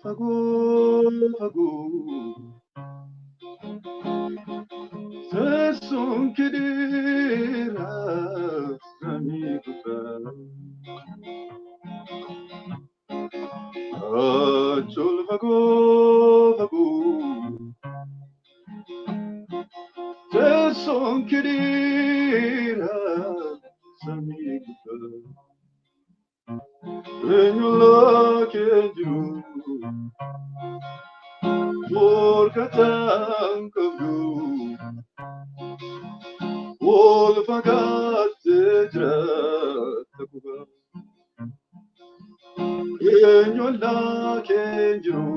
Fagoo fagoo teessoon kee dheeraa samii gubbaa. Achi ol fagoo fagoo teessoon kee dheeraa samii gubbaa. Eenyullaa kee jiru morkataan qabdu ol fagaattee jiraatta gubbaa. Eenyullaa kee jiru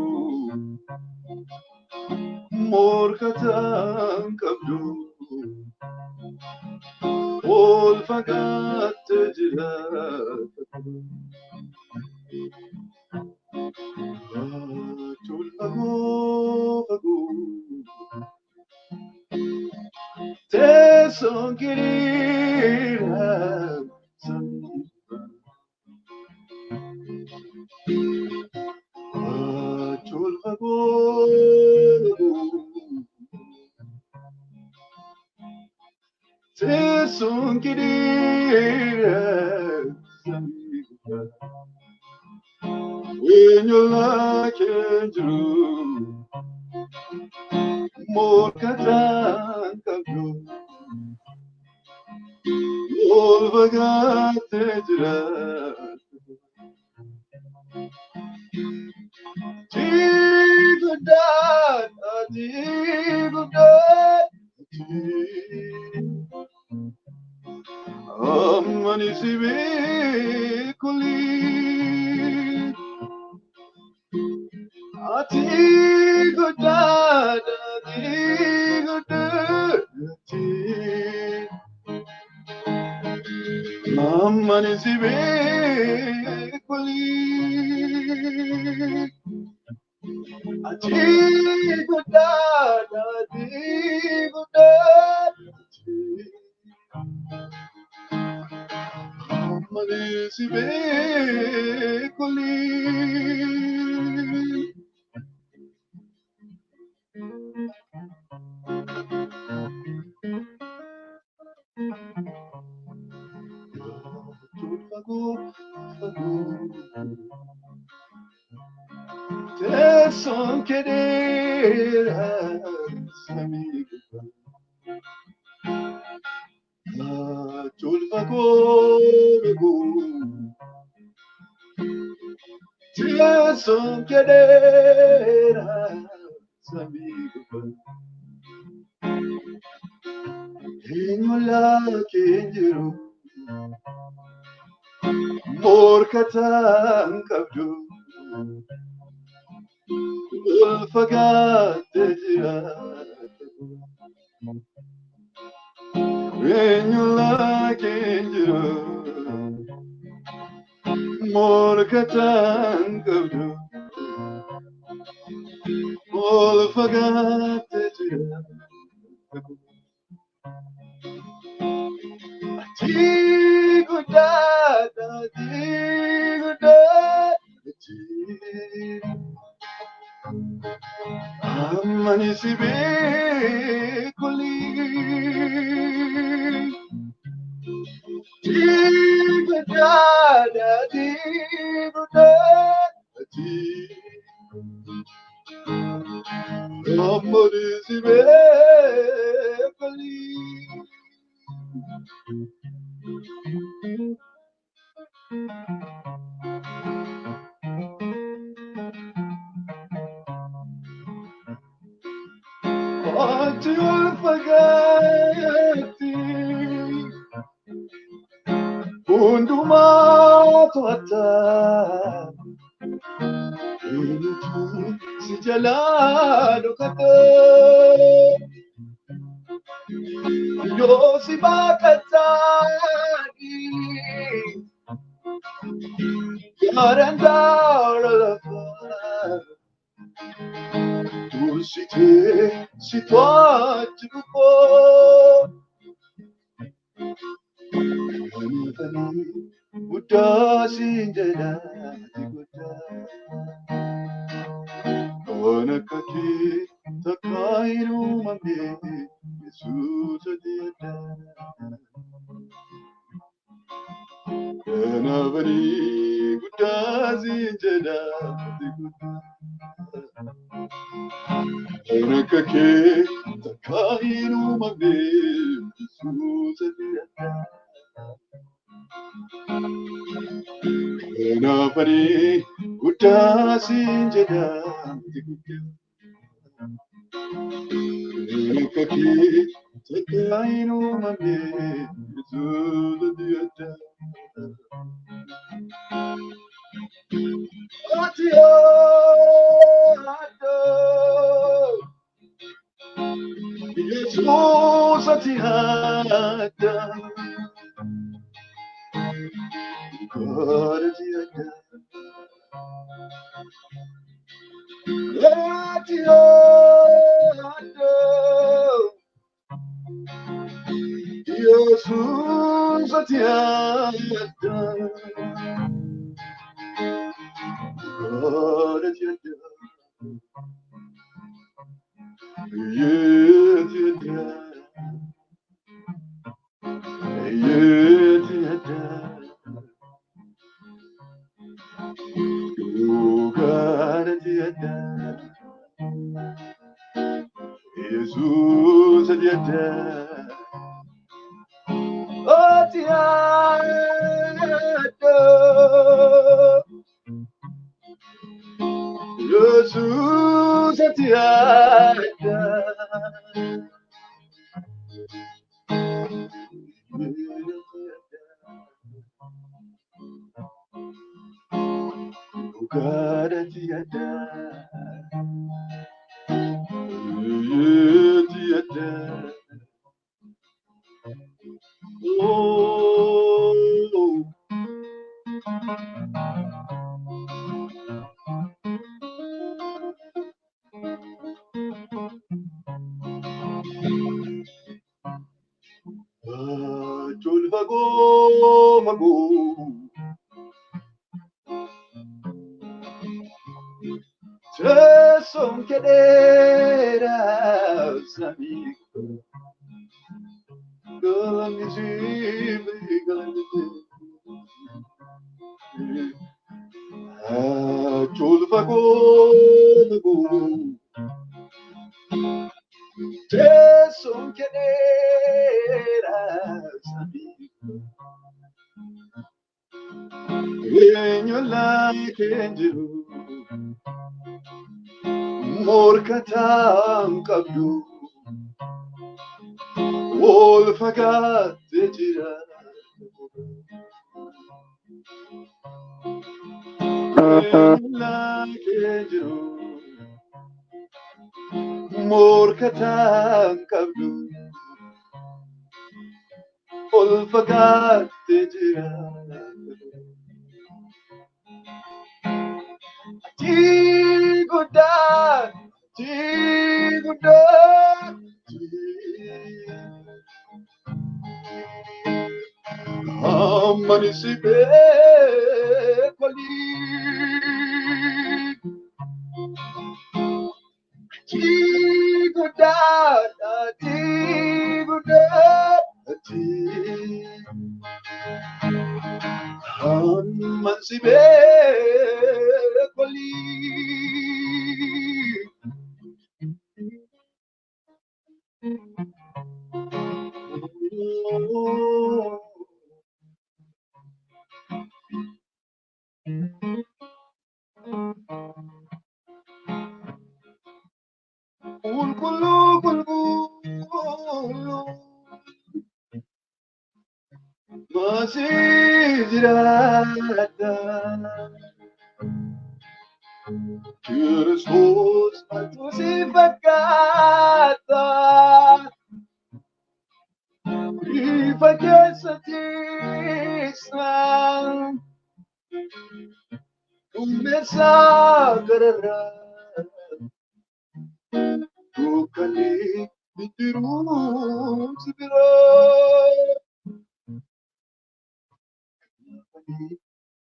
morkataan qabdu ol fagaattee jiraatta gubbaa. Achi ol fagoo fagoo teessoon kee dheeraa samii gubbaa. Achi ol fagoo fagoo teessoon kee dheeraa samii gubbaa. Eenyullaa kee jiru morkataan qabdu ol fagaattee jiraata. Ati guddaan, ati guddaan, ati amma ni si beekuli. Ati guddaan, ati guddaan, ati amma ni si beekuli. Ati guddaan, ati guddaan, ati amma ni si beekuli. Fagoo fagoo teessoon kee dheeraa samii gubbaa. Achi ol fagoo fagoo teessoon kee dheeraa samii gubbaa. Eenyullaa kee jiru morkataan qabdu ol fagaattee jiraata. Eenyullaa kee jiru morkataan qabdu ol fagaattee jiraata. Ati guddaan, ati guddaan, ati amma ni si beekuli. Ati guddaan, ati guddaan, ati amma ni si beekuli. Ati ol fagaatti hundumaa to'atta. Eenyutu si jalaa dhokata? Yoo si baqataani gaaraan gaara lafaa dursitee si to'achi dhufoo. Kanaafanii guddaa siin jedha ati guddaa. Akka kee takkaa hin uumamne Yesuus ati adda. Kanaaf ani guddaa siin jedha ati guddaa. Kan akka kee takkaa hin uumamne Yesuus ati adda. Kanaaf ani guddaa siin jedha ati guddaa. Kan akka kee takkaa hin uumamne Yesuus ati adda. Ati adda. Yesuus ati adda. God ati adda. Ati adda. Yesuus ati adda. God ati adda. Ati adda. Ati adda. God ati adda. Yesuus ati adda. Ati adda. Yesuus ati adda. God ati adda. Ati adda. Oh. Achol fagoo fagoo. Teessoon kee dheeraa samii galanni siif galanni siif. Achol fagoo fagoo. Teessoon kee dheeraa samii eenyullaa kee jiru morkataan qabdu ol fagaattee jira. Eenyullaa kee jiru morkataan qabdu ol fagaattee jira. Ati guddaa, ati guddaa, hamma ani si beeku olii. Ati guddaa, ati guddaa, ati hamma ani si beeku olii. Qulqulluu qulqulluu maasii jiraata. Kiristoos maaltu si fakkaata? Ifa keessa ciisa. Duumessa gararraa. Dukkanni jijjiiruun si biraa.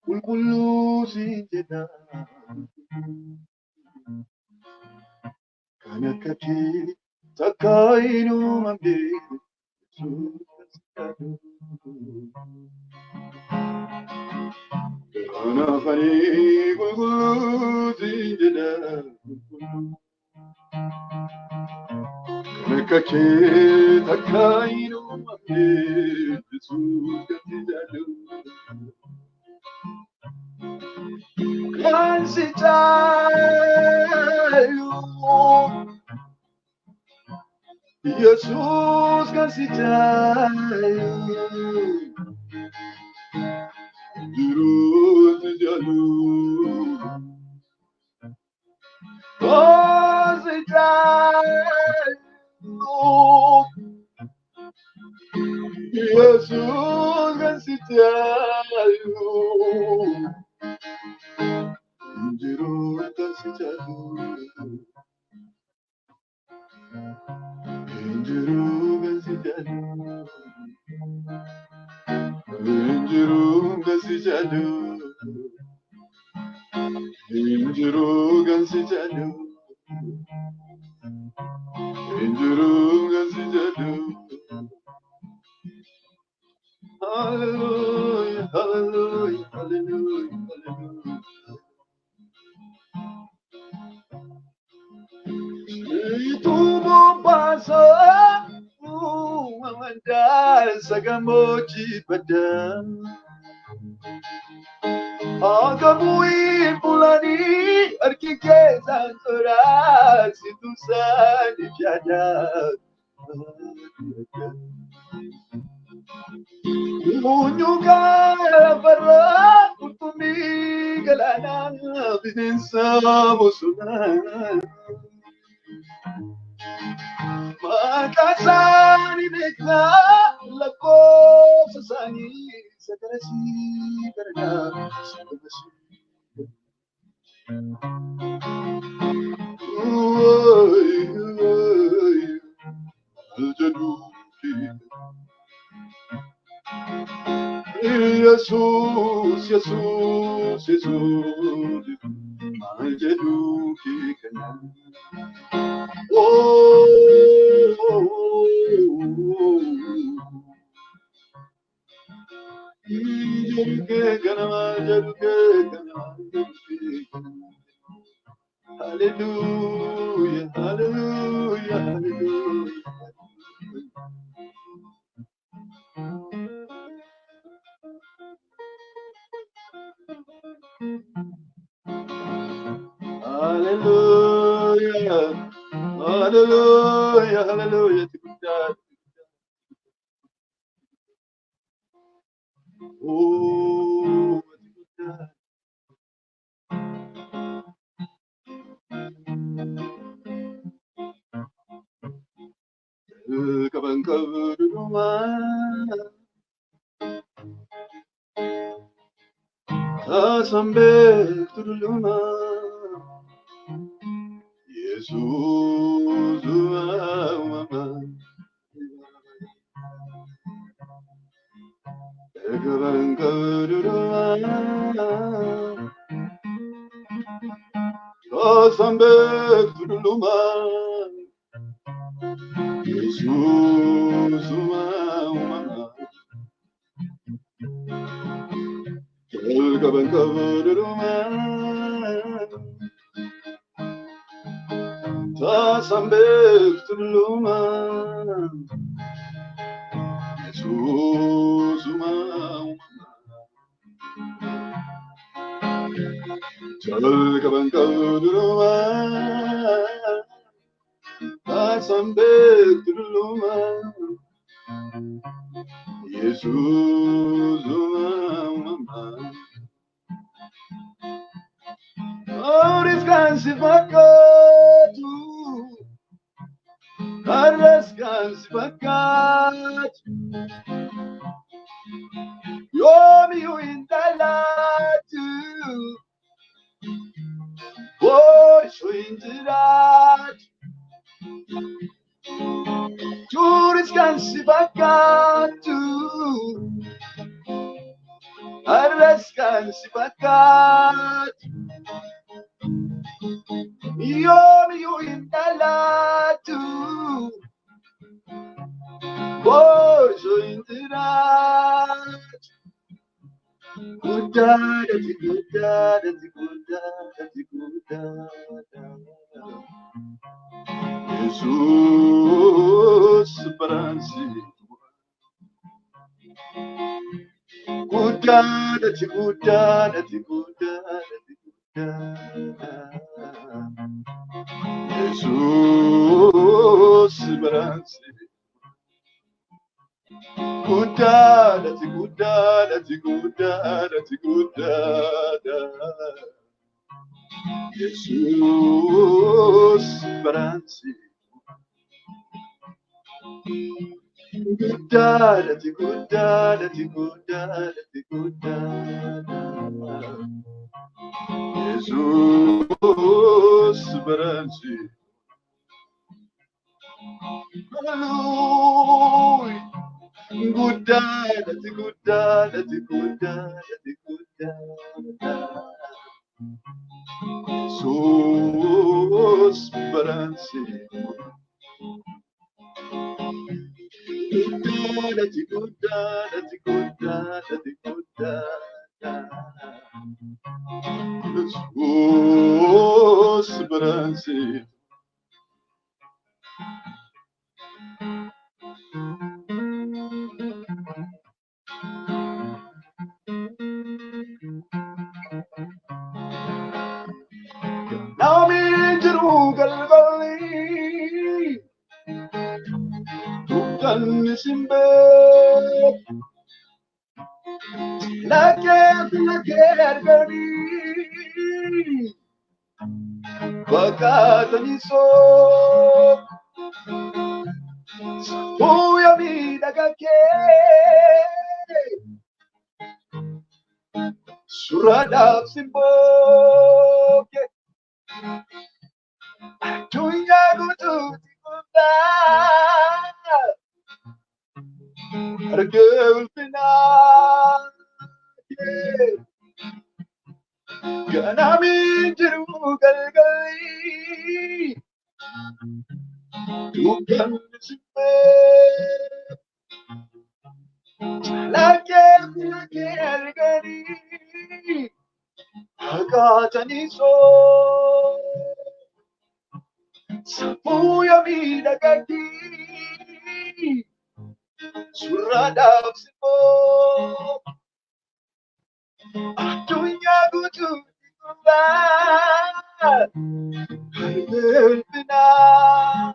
Qulqulluu siin jedha. Kan akka kee takka hin uumamne Yesuus kan si caalu. Kanaaf ani qulqulluu siin jedha qulqulluu. Kan akka kee takka hin uumamne Yesuus kan si caalu. Kan si caalu. Yesuus kan si caalu. Jiruun si caalu. Kan si caalu. Yesuus kan si caalu. Jiruun kan si caalu. Jiruun kan si caalu. Jiruun kan si caalu. Jiruun kan si caalu. Jiruun kan si caalu. Hallelujah, hallelujah, hallelujah, hallelujah. Itu bombasa, uumamandar sagammoojii baddaa. Akka bu'ii bulanii harki keessaan toraa si tumsaniif yaada. Munyuuqa lafarraa qurxummii galaanaa bineensa bosonaa. Maqaa isaanii beeknaa lakkoofsa isaanii sagarasii garanaa sagarasii. Yesuus, Yesuus, Yesuus, maal jedhuu kee kana. Oh, jedhu kee kana, maal jedhu kee kana, maal jedhu kee kana. Hallelujah, hallelujah, hallelujah. Hallelujah, hallelujah, hallelujah. Oh, Kaban kabduma, tasambe turuluma, Yesuus uumama. Kaban kabduma, tasambe turuluma, Yesuus uumama. Kaban kabduma, tasambe turuluma, Yesuus uumama. Kaban kabduma, tasambe turuluma, Yesuus uumama. Oris kan si fakkaatu, har'as kan si fakkaatu, yoomiyyuu hin dhalaatu, boorisuu hin jiraatu. Turis kan si fakkaatu, har'as kan si fakkaatu, yoomiyyuu hin dhalaatu. Guddaadha ati guddaadha ati guddaadha ati guddaadha. Yesuus baraansi. Guddaadha ati guddaadha ati guddaadha ati guddaadha. Yesuus baraansi. Guddaadha ati guddaadha ati guddaadha ati guddaadha. Yesuus baraansi. Guddaadha ati guddaadha ati guddaadha ati guddaadha. Yesuus baraansi. Hallelujah. Guddaadha ati guddaadha ati guddaadha ati guddaadha. Yesuus baraansi. Guddaadha ati guddaadha ati guddaadha ati guddaadha. Yesuus baraansi. Namni jiru galgalli dukkanni simbee lakkee lakkee arganii fakkaatanii soo fuuya miidhagaa kee suuraadhaaf simboo kee. Addunyaa guutuutti guddaa argee ulfinaa kee ganamiin jiru galgalli dukkanni simbee lakkee lakkee arganii fakkaatanii soo. Safuuya miidhaganii suuraadhaaf simboo addunyaa guutuutti gubbaa argee ulfinaa.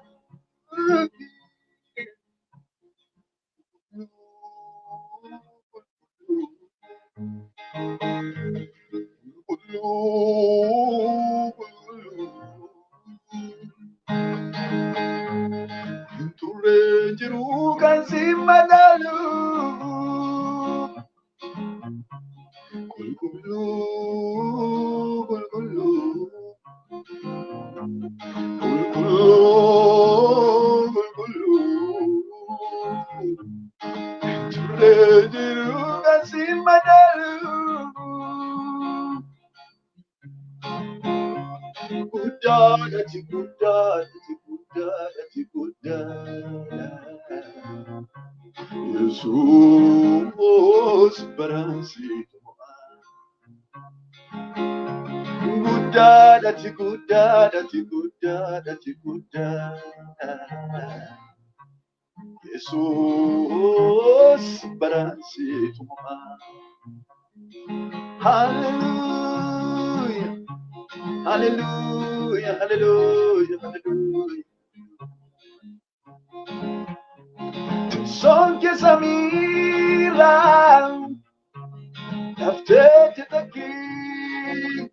Qulqulluu qulqulluu. Turre jiru kan si madaalu. Qulqulluu qulqulluu qulqulluu qulqulluu. Turre jiru kan si madaalu. Guddaadha ati guddaadha ati guddaadha ati guddaadha. Yesuus baraansi Guddaadha ati guddaadha ati guddaadha ati guddaadha. Yesuus baraansi Hallelujah. Hallelujah, hallelujah, hallelujah. Teessoon kee samiirraa lafteetti takkii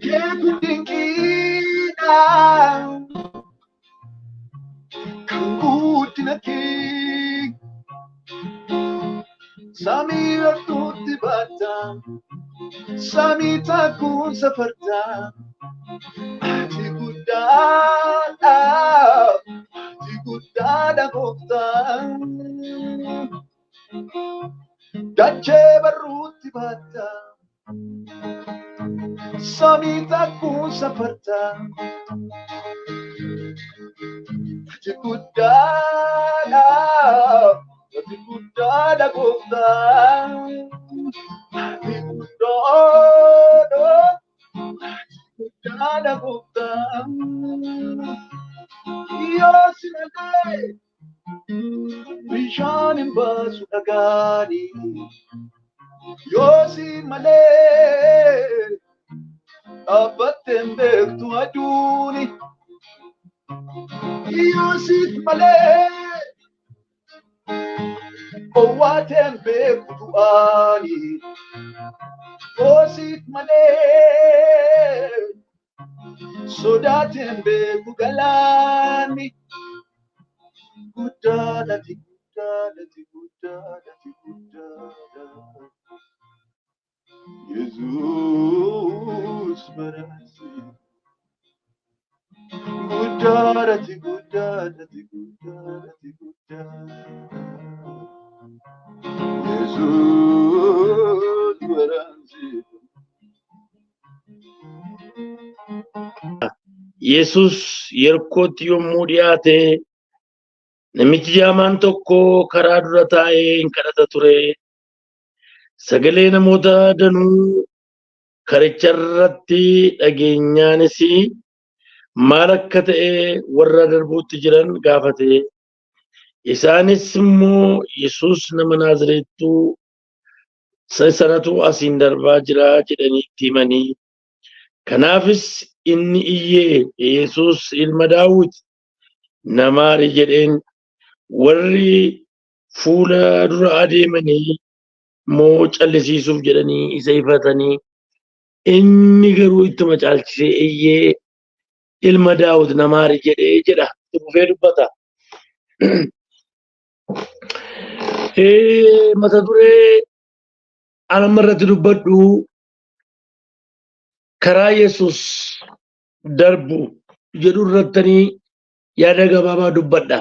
kee kun dinqiidha kan guddina kee samii loltuutti baata samii takkuun safarta ati guddaadha ati guddaadha gooftaa. Dachee barruutti baatta samii takkuun safarta ati guddaadha ati guddaadha gooftaa. malee bishaan hin baasu dhagaani. Yoosi malee dhaabbattee hin beektu aduuni. Yoosiif malee owwaatee hin beektu du'aani. Yoosiif malee sodaatee hin beeku galaanni. Guddaadhati guddaadhati guddaadhati guddaadha. Yesuus baraasi. Guddaadhati guddaadhati guddaadhati guddaadha. Yesuus baraasi. Yesus Yerikootti yommuu dhiyaate namichi jaamaan tokko karaa dura taa'ee hin kadhata ture. Sagalee namoota danuu karicha irratti dhageenyaanis maal akka ta'e warra darbuutti jiran gaafate. Isaanis immoo Yesus nama Naazreettuu sanatu asiin darbaa jira jedhanii itti himanii. Kanaafis inni iyyee Yesus ilma Daawit na maari jedheen. Warri fuula dura adeemanii immoo callisiisuuf jedhanii isa ifatanii inni garuu ittuma caalchisee iyyee ilma Daawit na maari jedhee jedha. Itti fufee dubbata. Mata duree an amma irratti dubbadhu karaa Yesus darbu jedhu irrattanii yaada gabaabaa dubbadha.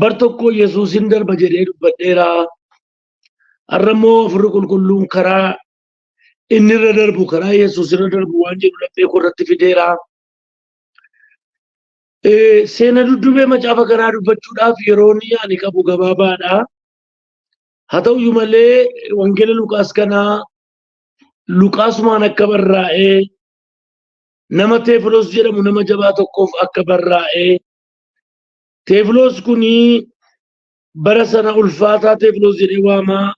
Bar tokko Yesuusin darba jedhee dubbadheera. Har'a immoo Hafuurri Qulqulluun karaa inni irra darbu karaa Yesuus irra darbu waan jedhu laphee koo irratti fideera. Seena duddubee macaafa kanaa dubbachuudhaaf yeroon ani qabu gabaabaadha. Haa ta'uyyuu malee wangeela Luqaas kanaa Luqaasumaan akka barraa'ee nama Teefiloos jedhamu nama jabaa tokkoof akka barraa'ee Teefiloos kuni bara sana ulfaataa Teefiloos jedhee waamaa.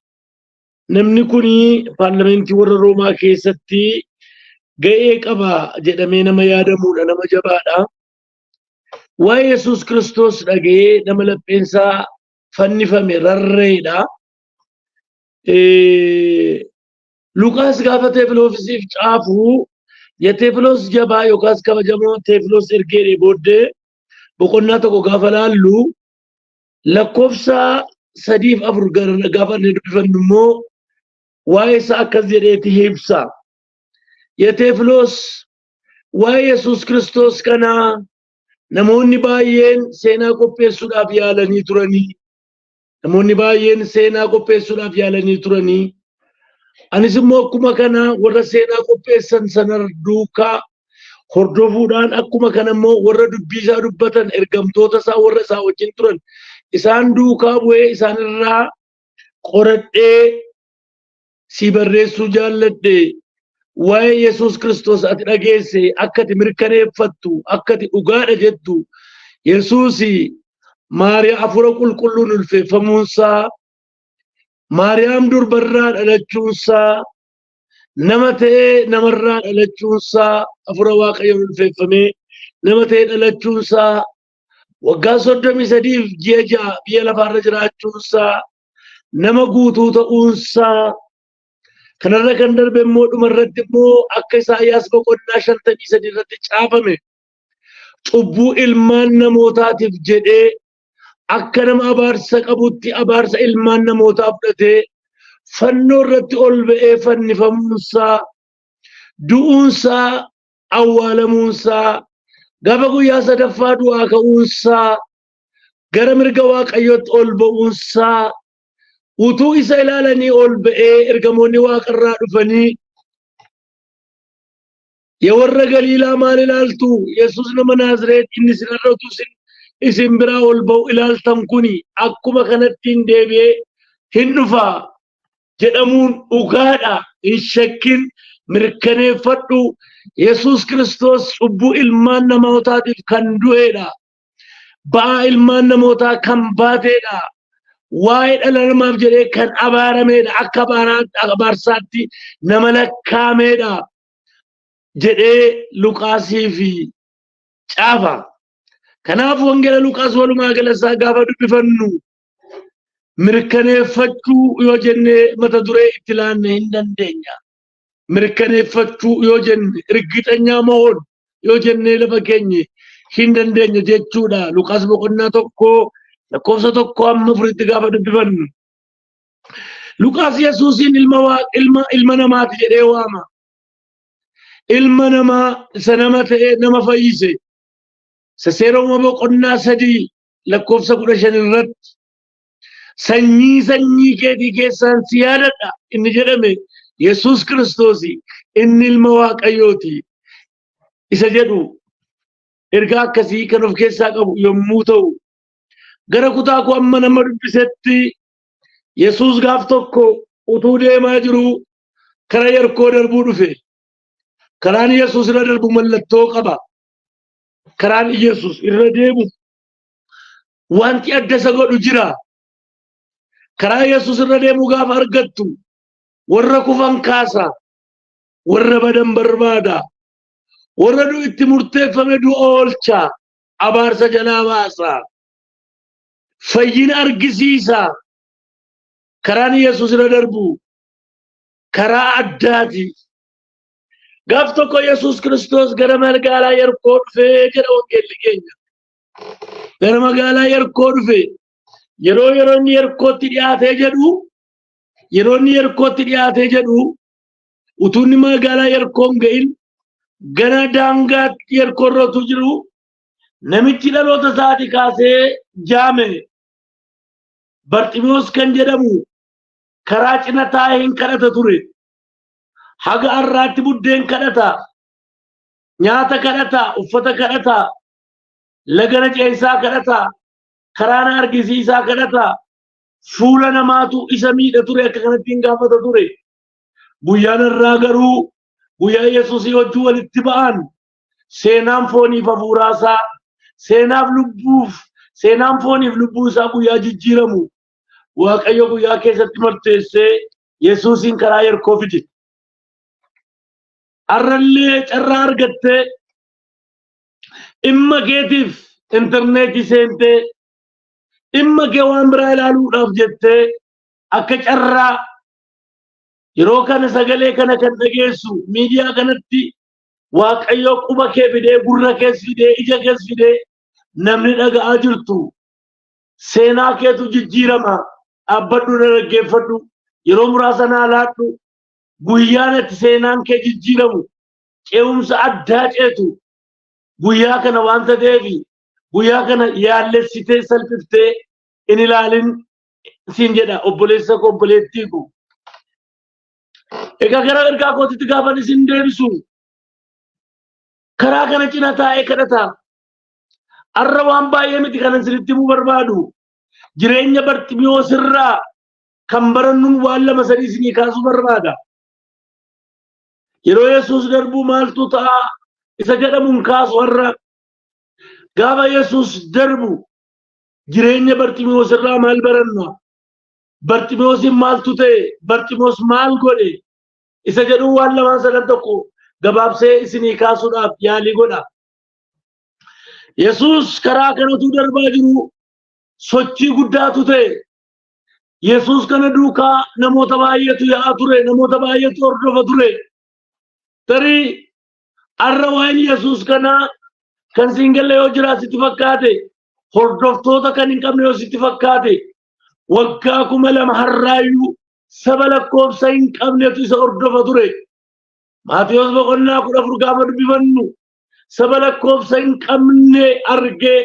Namni kuni paarlamentii warra Roomaa keessatti ga'ee qaba jedhamee nama yaadamuudha, nama jabaadha. Waa'ee Yesuus Kiristoos dhaga'ee nama lapheensaa fannifame rarra'eedha. Luqaas gaafa Teefiloosiif caafu Teefiloos jabaa yookaas kabajamoo Teefiloos ergeedhe booddee boqonnaa tokko gaafa laallu lakkoofsa 3 fi 4 gaafa inni dubbifannu immoo waa'ee isaa akkas jedheeti ibsa. Teefiloos waa'ee Yesuus Kiristoos kanaa namoonni baay'een seenaa qopheessuudhaaf yaalanii turanii. Namoonni baay'een seenaa qopheessuudhaaf yaalanii turanii. Anis immoo akkuma kana warra seenaa qopheessan sana duukaa hordofuudhaan akkuma kana immoo warra dubbii isaa dubbatan ergamtoota isaa warra isaa wajjin turan isaan duukaa bu'ee isaan irraa qoradhee si barreessuu jaalladhe. Waa'ee Yesuus Kiristoos ati dhageesse akka ati mirkaneeffattu akka ati dhugaadha jettu Yesuus Maariyaa Hafuura Qulqulluun ulfeeffamuunsaa Maariyaam durbarraa dhalachuunsaa nama ta'ee namarraa dhalachuunsaa Hafuura Waaqayyoon ulfeeffamee nama ta'ee dhalachuunsaa waggaa 33f ji'a 6 biyya lafaarra jiraachuunsaa nama guutuu ta'uunsaa kanarra kan darbe immoo dhumarratti immoo akka Isaayyaas boqonnaa 53 irratti caafame cubbuu ilmaan namootaatiif jedhee akka nama abaarsa qabutti abaarsa ilmaan namootaa fudhatee fannoo irratti ol ba'ee fannifamuunsaa du'uunsaa awwaalamuunsaa gaafa guyyaa sadaffaa du'aa ka'uunsaa gara mirga Waaqayyootti ol ba'uunsaa utuu isa ilaalanii ol ba'ee ergamoonni waaqarraa dhufanii yaa warra Galiilaa maal ilaaltu? Yesuus nama Naazreet inni isin irra utuu isin biraa ol ba'u ilaaltan kuni akkuma kanatti hin deebi'ee hin dhufa jedhamuun dhugaadha. Hin shakkin, mirkaneeffadhu. Yesuus Kiristoos cubbuu ilmaan namootaatiif kan du'eedha. Ba'aa ilmaan namootaa kan baateedha. Waa'ee dhala namaaf jedhee kan abaarameedha. Akka abaarsaatti nama lakkaameedha jedhee Luqaasii fi caafa. Kanaaf wangeela Luqaas walumaa gala isaa gaafa dubbifannu mirkaneeffachuu yoo jenne mata duree itti laanne hin dandeenya. Mirkaneeffachuu yoo jenne irgixanyaa mo'oon yoo jennee lafa keenye hin dandeenya jechuudha. Luqaas boqonnaa 1 lakkoofsa 1 hamma 4tti gaafa dubbifannu. Luqaas Yesuusiin ilma ilma ilma namaati jedhee waama. Ilma namaa isa nama ta'ee nama fayyise. Isa seera uumama boqonnaa 3 lakkoofsa 15 irratti sanyii sanyii keetii keessaan si yaadadha inni jedhame Yesuus Kiristoos inni ilma Waaqayyooti isa jedhu ergaa akkasii kan of keessaa qabu yommuu ta'u gara kutaa koo amma nama dubbisetti Yesuus gaaf tokko utuu deemaa jiruu kara Yerkoo darbuu dhufe. Karaan Yesuus irra darbu mallattoo qaba. Karaan Yesuus irra deemu wanti adda isa godhu jira. Karaa Yesuus irra deemu gaafa argattu warra kufan kaasa, warra badan barbaada, warra du'i itti murteeffame du'a oolcha, abaarsa jalaa baasa, fayyina argisiisa. Karaan Yesuus irra darbu karaa addaati. Gaaf tokko Yesuus Kiristoos gara magaalaa Yerkoo dhufee jedha wangeelli keenya. Gara magaalaa Yerkoo dhufe. Yeroo yeroo inni Yerkootti dhiyaatee jedhu yeroo inni Yerkootti dhiyaatee jedhu utuu inni magaalaa Yerkoo hin ga'in gara daangaatti Yerkoo irra utuu jiru namichi dhaloota isaatii kaasee jaame Barximiyoos kan jedhamu karaa cina taa'ee hin kadhata ture. Haga har'aatti buddeen kadhata, nyaata kadhata, uffata kadhata, lagana ce'isaa kadhata, karaa na argisiisaa kadhata, fuula namaatu isa miidha ture akka kanatti hin gaafata ture. Guyyaan har'aa garuu guyyaa Yesuusii wajjin walitti ba'an seenaan fooniif hafuuraa isaa seenaaf lubbuuf seenaan fooniif lubbuu isaa guyyaa jijjiiramu Waaqayyo guyyaa keessatti murteessee Yesuusiin karaa Yerkoo fide. Har'allee carraa argattee dhimma keetiif intarneetii seentee dhimma kee waan biraa ilaaluudhaaf jettee akka carraa yeroo kana sagalee kana kan dhageessu miidiyaa kanatti Waaqayyo quba kee fidee gurra kees fidee ija kees fidee namni dhaga'aa jirtu seenaa keetu jijjiirama dhaabbadhu na dhaggeeffadhu yeroo muraasa naa laadhu guyyaan itti seenaan kee jijjiiramu ce'umsa addaa ceetu guyyaa kana waanta ta'eef guyyaa kana yaallessitee salphiftee in ilaalin siin jedha obboleessa koo obboleettii koo. Egaa gara ergaa kootitti gaafan isin deebisu karaa kana cina taa'ee kadhata. Har'a waan baay'ee miti kanan isinitti himuu barbaadu. Jireenya Barximiyoos irraa kan barannuun waan lama sadii isinii kaasuu barbaada. Yeroo Yesuus darbu maaltu ta'a isa jedhamuun kaasu har'a. Gaafa Yesuus darbu jireenya Barximiyoos irraa maal baranna? Barximiyoosiin maaltu ta'e? Barximiyoos maal godhe? Isa jedhuu waan lamaan sadan tokko gabaabsee isinii kaasuudhaaf yaalii godha. Yesuus karaa kanatu darbaa jiru sochii guddaatu ta'e. Yesuus kana duukaa namoota baay'eetu yaa'aa ture, namoota baay'eetu hordofa ture. Tarii har'a waa'een Yesuus kanaa kan siin galle yoo jira sitti fakkaate, hordoftoota kan hin qabne yoo sitti fakkaate, waggaa 2000 har'aayyuu saba lakkoofsa hin qabnetu isa hordofa ture. Maatiyos boqonnaa 14 gaafa dubbifannu saba lakkoofsa hin qabne argee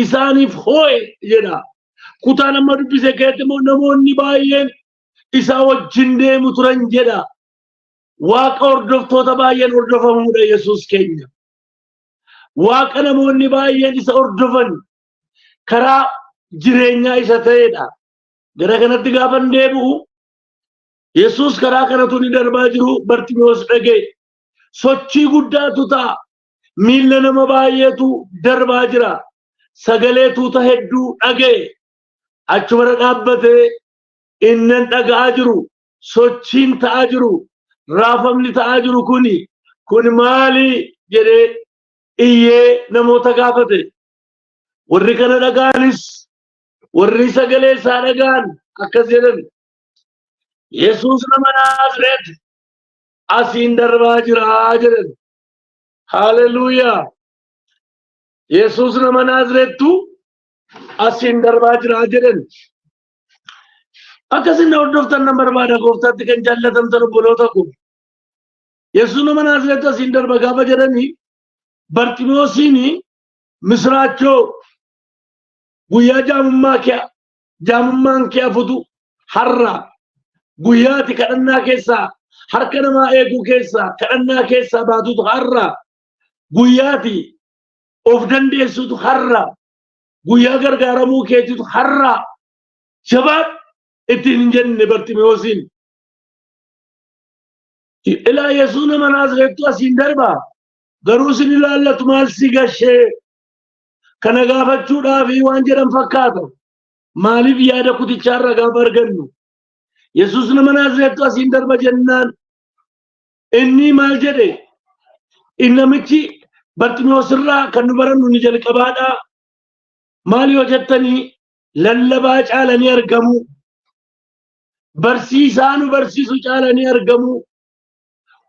isaaniif hoo'e jedha. Kutaan amma dubbise keessatti immoo namoonni baay'een isaa wajjin deemu turan jedha. Waaqa hordoftoota baay'een hordofamuudha Yesuus keenya. Waaqa namoonni baay'een isa hordofan karaa jireenyaa isa ta'edha. Gara kanatti gaafan deebi'u Yesuus karaa kanatu ni darbaa jiru Barximiyoos dhaga'e. Sochii guddaatu ta'a. Miilla nama baay'eetu darbaa jira. Sagalee tuuta hedduu dhaga'e. Achumarra dhaabbatee innan dhaga'aa jiru, sochiin ta'aa jiru, raafamni ta'aa jiru kuni kun maali jedhee iyyee namoota gaafate. Warri kana dhaga'anis, warri sagalee isaa dhaga'an akkas jedhan: "Yesuus nama Naazreet asiin darbaa jira" jedhan. Haleluuyaa! "Yesuus nama Naazreettu asiin darbaa jira" jedhan. Akkasin na hordoftan nan barbaada, gooftaatti kan jaallatamtan obboloota koo. "Yesuus nama Naazreettu asiin darba" gaafa jedhanii, Barximoosiin misraachoo guyyaa jaamummaa kee, jaamummaan kee hafutu har'a, guyyaati kadhannaa keessaa, harka namaa eeguu keessaa, kadhannaa keessaa baatutu har'a, guyyaati of dandeessutu har'a, guyyaa gargaaramuu keetitu har'a, jabaadhu ittiin hin jenne Barximoosiin. Ilaa, "Yesuus nama Naazreettu asiin darba, garuu isin ilaallatu maal si gashee?" Kana gaafachuudhaaf waan jedhan fakkaata. Maaliif yaada kutichaarra gaafa argannu, "Yesuus nama Naazreettu asiin darba" jennaan inni maal jedhe? Namichi Barximoos irraa kan nu barannu ni jalqabaadha. Maal yoo jettanii, lallabaa caalanii argamu. Barsiisaa nu barsiisu caalanii argamu.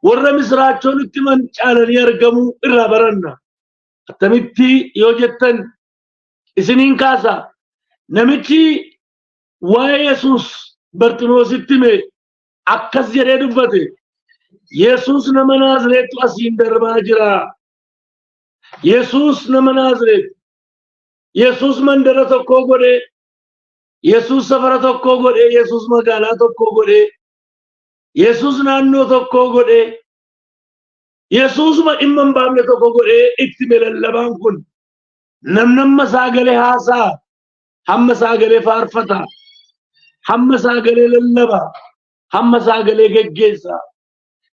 Warra misiraachoo nutti himan caalanii argamu irraa baranna. Attamitti yoo jettan, isiniin kaasa. Namichi waa'ee Yesuus Barximoositti hime akkas jedhee dubbate: "Yesuus nama Naazreettu asiin darbaa jira." Yesuus nama Naazreet. Yesuus mandara tokkoo godhee, Yesuus safara tokkoo godhee, Yesuus magaalaa tokkoo godhee, Yesuus naannoo tokkoo godhee, Yesuusuma dhimma hin baafne tokko godhee itti lallabaan kun. Namni hamma sagalee haasaa, hamma sagalee faarfata, hamma sagalee lallaba, hamma sagalee geggeessa.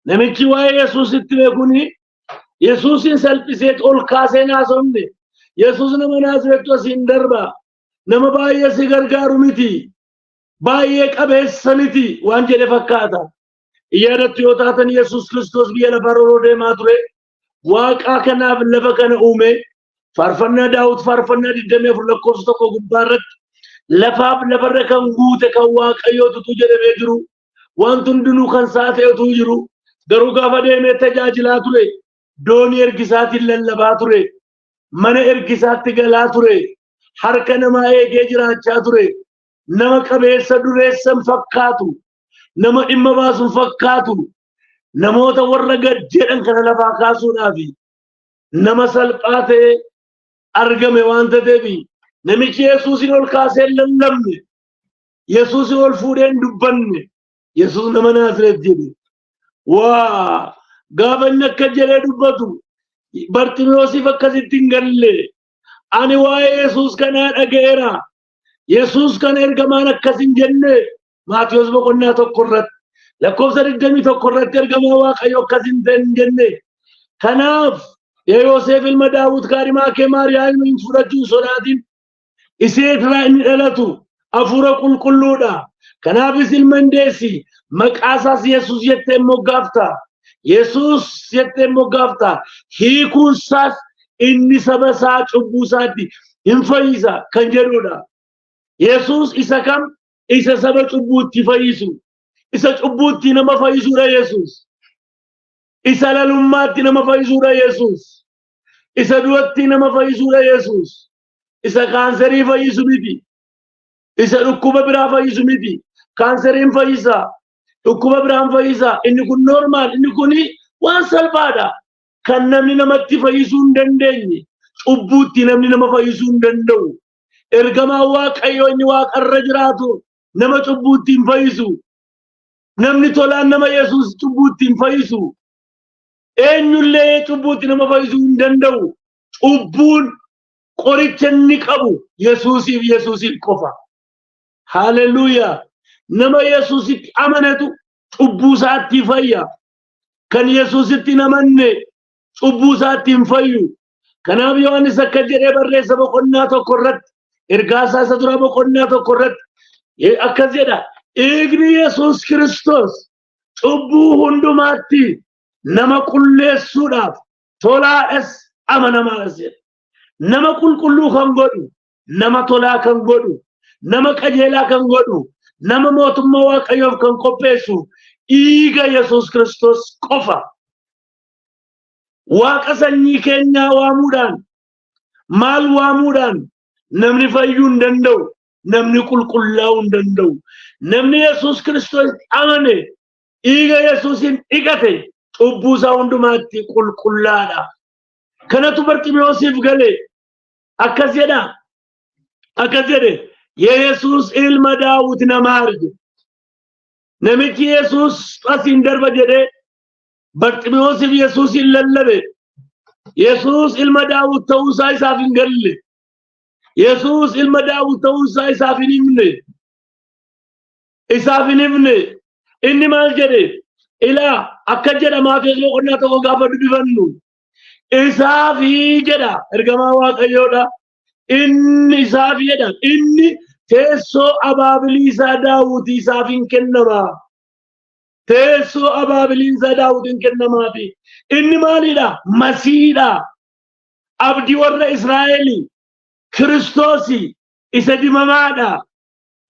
Namichi waa'ee Yesuus itti beekuni Yesuusin salphisee ol kaasee naasofne. "Yesuus nama Naazreettu asiin darba. Nama baay'ee si gargaaru miti. Baay'ee qabeessa miti" waan jedhe fakkaata. Yaadattu yoo taatan, Yesuus Kiristoos biyya lafaa yeroo deemaa ture, Waaqaa kanaaf lafa kana uume, faarfannaa Daawit faarfannaa 24 lakkoofsa 1 gubbaa irratti lafaaf lafarra kan guute kan Waaqayyootu jedhamee jiru, wanti hundinuu kan isaa ta'etu jiru. Garuu gaafa deemee tajaajilaa ture, doonii ergisaatiin lallabaa ture, mana ergisaatti galaa ture, harka namaa eegee jiraachaa ture. Nama qabeessa dureessa hin fakkaatu, nama dhimma baasu hin fakkaatu. Namoota warra gad jedhan kana lafaa kaasuudhaaf nama salphaa ta'e argame waan ta'eef, namichi Yesuusin ol kaasee hin lallabne, Yesuusin ol fuudhee hin dubbanne. "Yesuus nama Naazreet" jedhe. Waa gaafa inni akka jedhee dubbatu Barximoosiif akkasitti hin galle. "Ani waa'ee Yesuus kanaa dhaga'eera. Yesuus kana ergamaan akkas hin jenne." Maatiyos boqonnaa 1 irratti lakkoofsa 21 irratti ergamaa Waaqayyo akkas hin jenne. "Kanaaf yaa Yoosef ilma Daawit, kaadhimaa kee Maariyaam fudhachuu hin sodaatin. Ishee irraa inni dhalatu hafuura qulqulluudha. Kanaafis ilma hin deessi. Maqaa isaas Yesuus jettee moggaafta. Yesuus jettee moggaafta. Hiikuun isaas inni saba isaa cubbuu isaatti hin fayyisa" kan jedhudha. Yesuus isa kam? Isa saba cubbuutti fayyisu. Isa cubbuutti nama fayyisuudha Yesuus. Isa lalummaatti nama fayyisuudha Yesuus. Isa du'atti nama fayyisuudha Yesuus. Isa kaanserii fayyisu miti. Isa dhukkuba biraa fayyisu miti. Kaanseriin fayyisa. Dhukkuba biraan fayyisa. Inni kun normal. Inni kun waan salphaadha. Kan namni namatti fayyisuu hin dandeenye, cubbuutti namni nama fayyisuu hin danda'u. Ergamaan Waaqayyoo inni waaqarra jiraatu nama cubbuutti hin fayyisu. Namni tolaan nama Yesuus cubbuutti hin fayyisu. Eenyullee cubbuutti nama fayyisuu hin danda'u. Cubbuun qoricha inni qabu Yesuusiif Yesuusiif qofa. Haleluuyaa! Nama Yesuusitti amanatu cubbuu isaatti fayya. Kan Yesuusitti hin amanne cubbuu isaatti hin fayyu. Kanaaf Yohaannis akka jedhee barreessa boqonnaa 1 irratti, ergaa isaa isa duraa boqonnaa 1 irratti akkas jedha. Dhiigni Yesuus Kiristoos cubbuu hundumaatti nama qulleessuudhaaf tolaadhas amanamaadhas jedha. Nama qulqulluu kan godhu, nama tolaa kan godhu, nama qajeelaa kan godhu, nama mootummaa Waaqayyoof kan qopheessu dhiiga Yesuus Kiristoos qofa. Waaqa sanyii keenyaa waamuudhaan, maal waamuudhaan namni fayyuu hin danda'u, namni qulqullaa'uu hin danda'u. Namni Yesuus Kiristoos amane, dhiiga Yesuusiin dhiqate, cubbuu isaa hundumaatti qulqullaadha. Kanatu Barximiyoosiif gale. Akkas jedha. Akkas jedhe. Yesuus ilma Daawit na maari jedhe. Namichi Yesuus asiin darba jedhee Barximiyoosiif Yesuusiin lallabe. Yesuus ilma Daawit ta'uu isaa isaaf hin galle. Yesuus ilma Daawit ta'uu isaa isaaf hin himne. Isaaf hin himne. Inni maal jedhe? Ilaa, akka jedha Maatewos boqonnaa 1 gaafa dubbifannu. Isaafi jedha, ergamaa Waaqayyoodha. Inni isaafi jedha. Inni teessoo abaabilii isaa Daawutii isaaf hin kennama. Teessoo abaabilii isaa Daawutiin kennamaafi. Inni maalidha? Masiidha. Abdii warra Israa'eli. Kiristoosi isa dibamaadha.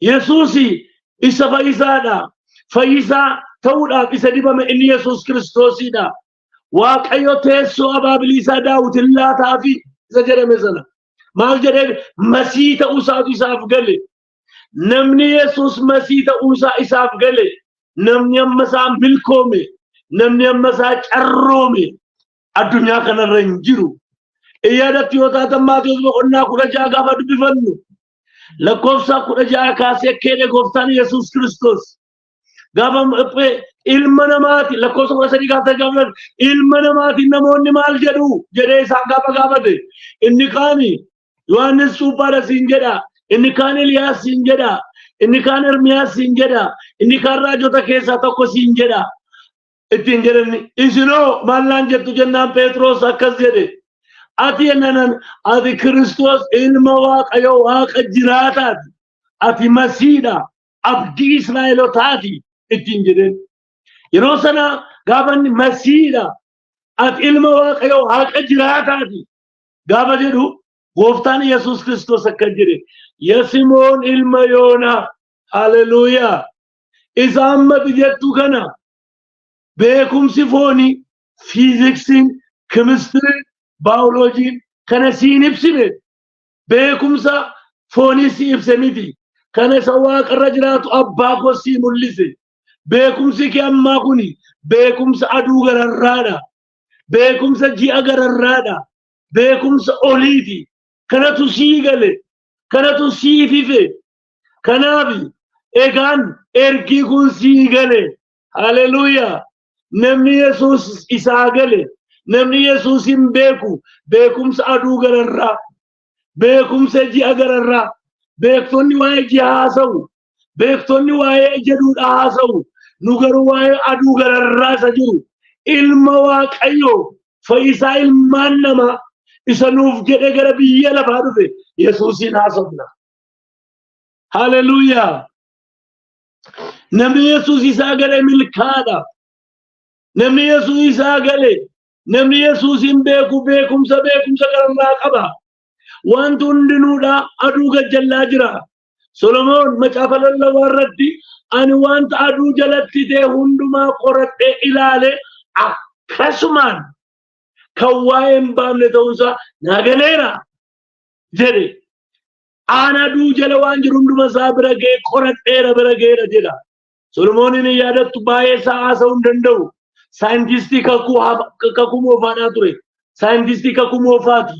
Yesuusi isa fayyisaadha. Fayyisaa ta'uudhaaf isa dibame inni Yesuus Kiristoosidha. Waaqayyo teessoo abaabilii isaa Daawutiin laataafi isa jedhame sana. Maal jedhee? Masii ta'uu isaatu isaaf gale. Namni Yesuus Masii ta'uu isaa isaaf gale. Namni amma isaa milkoome, namni amma isaa carroome addunyaa kanarra hin jiru. Yaadatti yoo taatan, Maatewos boqonnaa 16 gaafa dubbifannu, lakkoofsa 16 kaasee keedhe gooftaan Yesuus Kiristoos. Gaafa ilma namaati, lakkoofsa 13 gaafa gaafa ilma namaati namoonni maal jedhu jedhee isaan gaafa gaafate, inni kaani Yohaannis cuuphaadha siin jedha, inni kaan Eliyaas siin jedha, inni kaan Ermiyaas siin jedha, inni kaan raajota keessaa tokko siin jedha ittiin jedhani. Isinoo maal naan jettu jennaan, Phexros akkas jedhe: ati jennanan, ati Kiristoos ilma Waaqayyo Waaqa jiraataati, ati Masiidha, abdii Israa'elotaati ittiin jedheen. Yeroo sana gaafa inni Masiidha, ati ilma Waaqayyo Waaqa jiraataati gaafa jedhu, gooftaan Yesuus Kiristoos akka jedhe: ya Simoon ilma Yoonaa, haleluuyaa, isa ammati jettu kana beekumsi foonii, fiiziksiin, kimistiriin, baayoloojiin kana siin ibsine, beekumsa foonii si ibse miti. Kana isa waaqarra jiraatu abbaa koo sii mul'ise. Beekumsi kee ammaa kuni beekumsa aduu gararraadha. Beekumsa ji'a gararraadha. Beekumsa oliiti. Kanatu sii gale. Kanatu sii fife. Kanaaf egaan ergii kun sii gale. Haleluuyaa. Namni Yesuus isaa gale, namni Yesuus hin beeku, beekumsa aduu gararraa, beekumsa ji'a gararraa, beektonni waa'ee ji'a haasa'u, beektonni waa'ee jedhuudha haasa'u, nu garuu waa'ee aduu gararraa isa jiru, ilma Waaqayyoo, fayyisaa ilmaan namaa, isa nuuf jedhee gara biyya lafaa dhufe Yesuusiin haasofna. Haleluuyaa. Namni Yesuus isaa gale milkaadha. Namni Yesuus isaa gale, namni Yesuus hin beeku, beekumsa gararraa qaba. Wanti hundinuudha aduu gajjallaa jira. Solomoon macaafa lallabaa irratti, ani wanta aduu jalatti ta'e hundumaa qoradhee ilaale, akkasumaan kan waa'ee hin baafne ta'uunsaa naa galeera jedhe. Aan aduu jala waan jiru hunduma isaa bira ga'ee qoradheera, bira ga'eera jedha. Solomooniin hin yaadattu, baay'ee isaa haasa'uu hin danda'u. Saayintistii kakuu moofaadhaa ture. Saayintistii kakuu moofaati.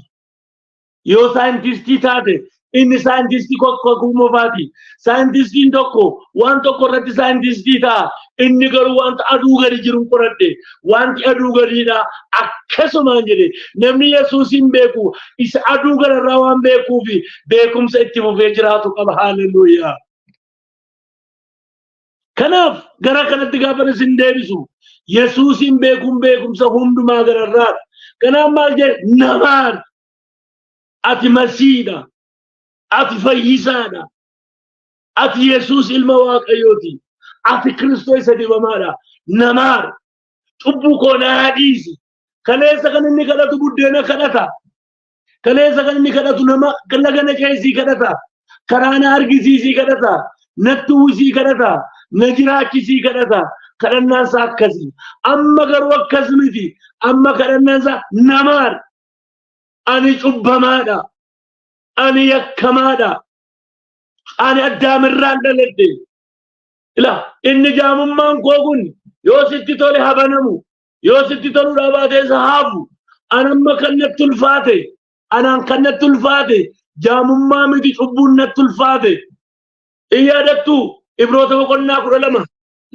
Yoo saayintistii taate, inni saayintistii kakuu moofaati. Saayintistiin tokko waan tokko irratti saayintistii ta'a. Inni garuu wanta aduu gadi jiru qoradhe. Wanti aduu gadiidha akkasumaan jedhe. Namni Yesuus hin beeku isa aduu gararraa waan beekuuf beekumsa itti fufee jiraatu qaba. Haleluuyaa. Kanaaf gara kanatti gaafa isin deebisu, Yesuusin beekuun beekumsa hundumaa gararraadha. Kanaaf maal jedhe? Namaan ati Masiidha. Ati fayyisaadha. Ati Yesuus ilma Waaqayyooti. Ati Kiristoos isa dibamaadha. Namaar cubbuu koo naa dhiisi. Kaleessa kan inni kadhatu buddeena kadhata. Kaleessa kan inni kadhatu nama laga na ceesii kadhata. Karaa na argisiisii kadhata. Natti uwwisii kadhata. Na jiraachisii kadhata. Kadhannaan isaa akkasii. Amma garuu akkas miti. Amma kadhannaan isaa namaar. Ani cubbamaadha. Ani yakkamaadha. Ani Addaamirraan dhaladhe. Ila inni jaamummaan koo kun yoo sitti tole habanamu, yoo sitti toluu dhabaate isa haafu. Anamma kan natti ulfaate, anaan kan natti ulfaate jaamummaa miti, cubbuun natti ulfaate. In yaadattu, Ibroota boqonnaa 12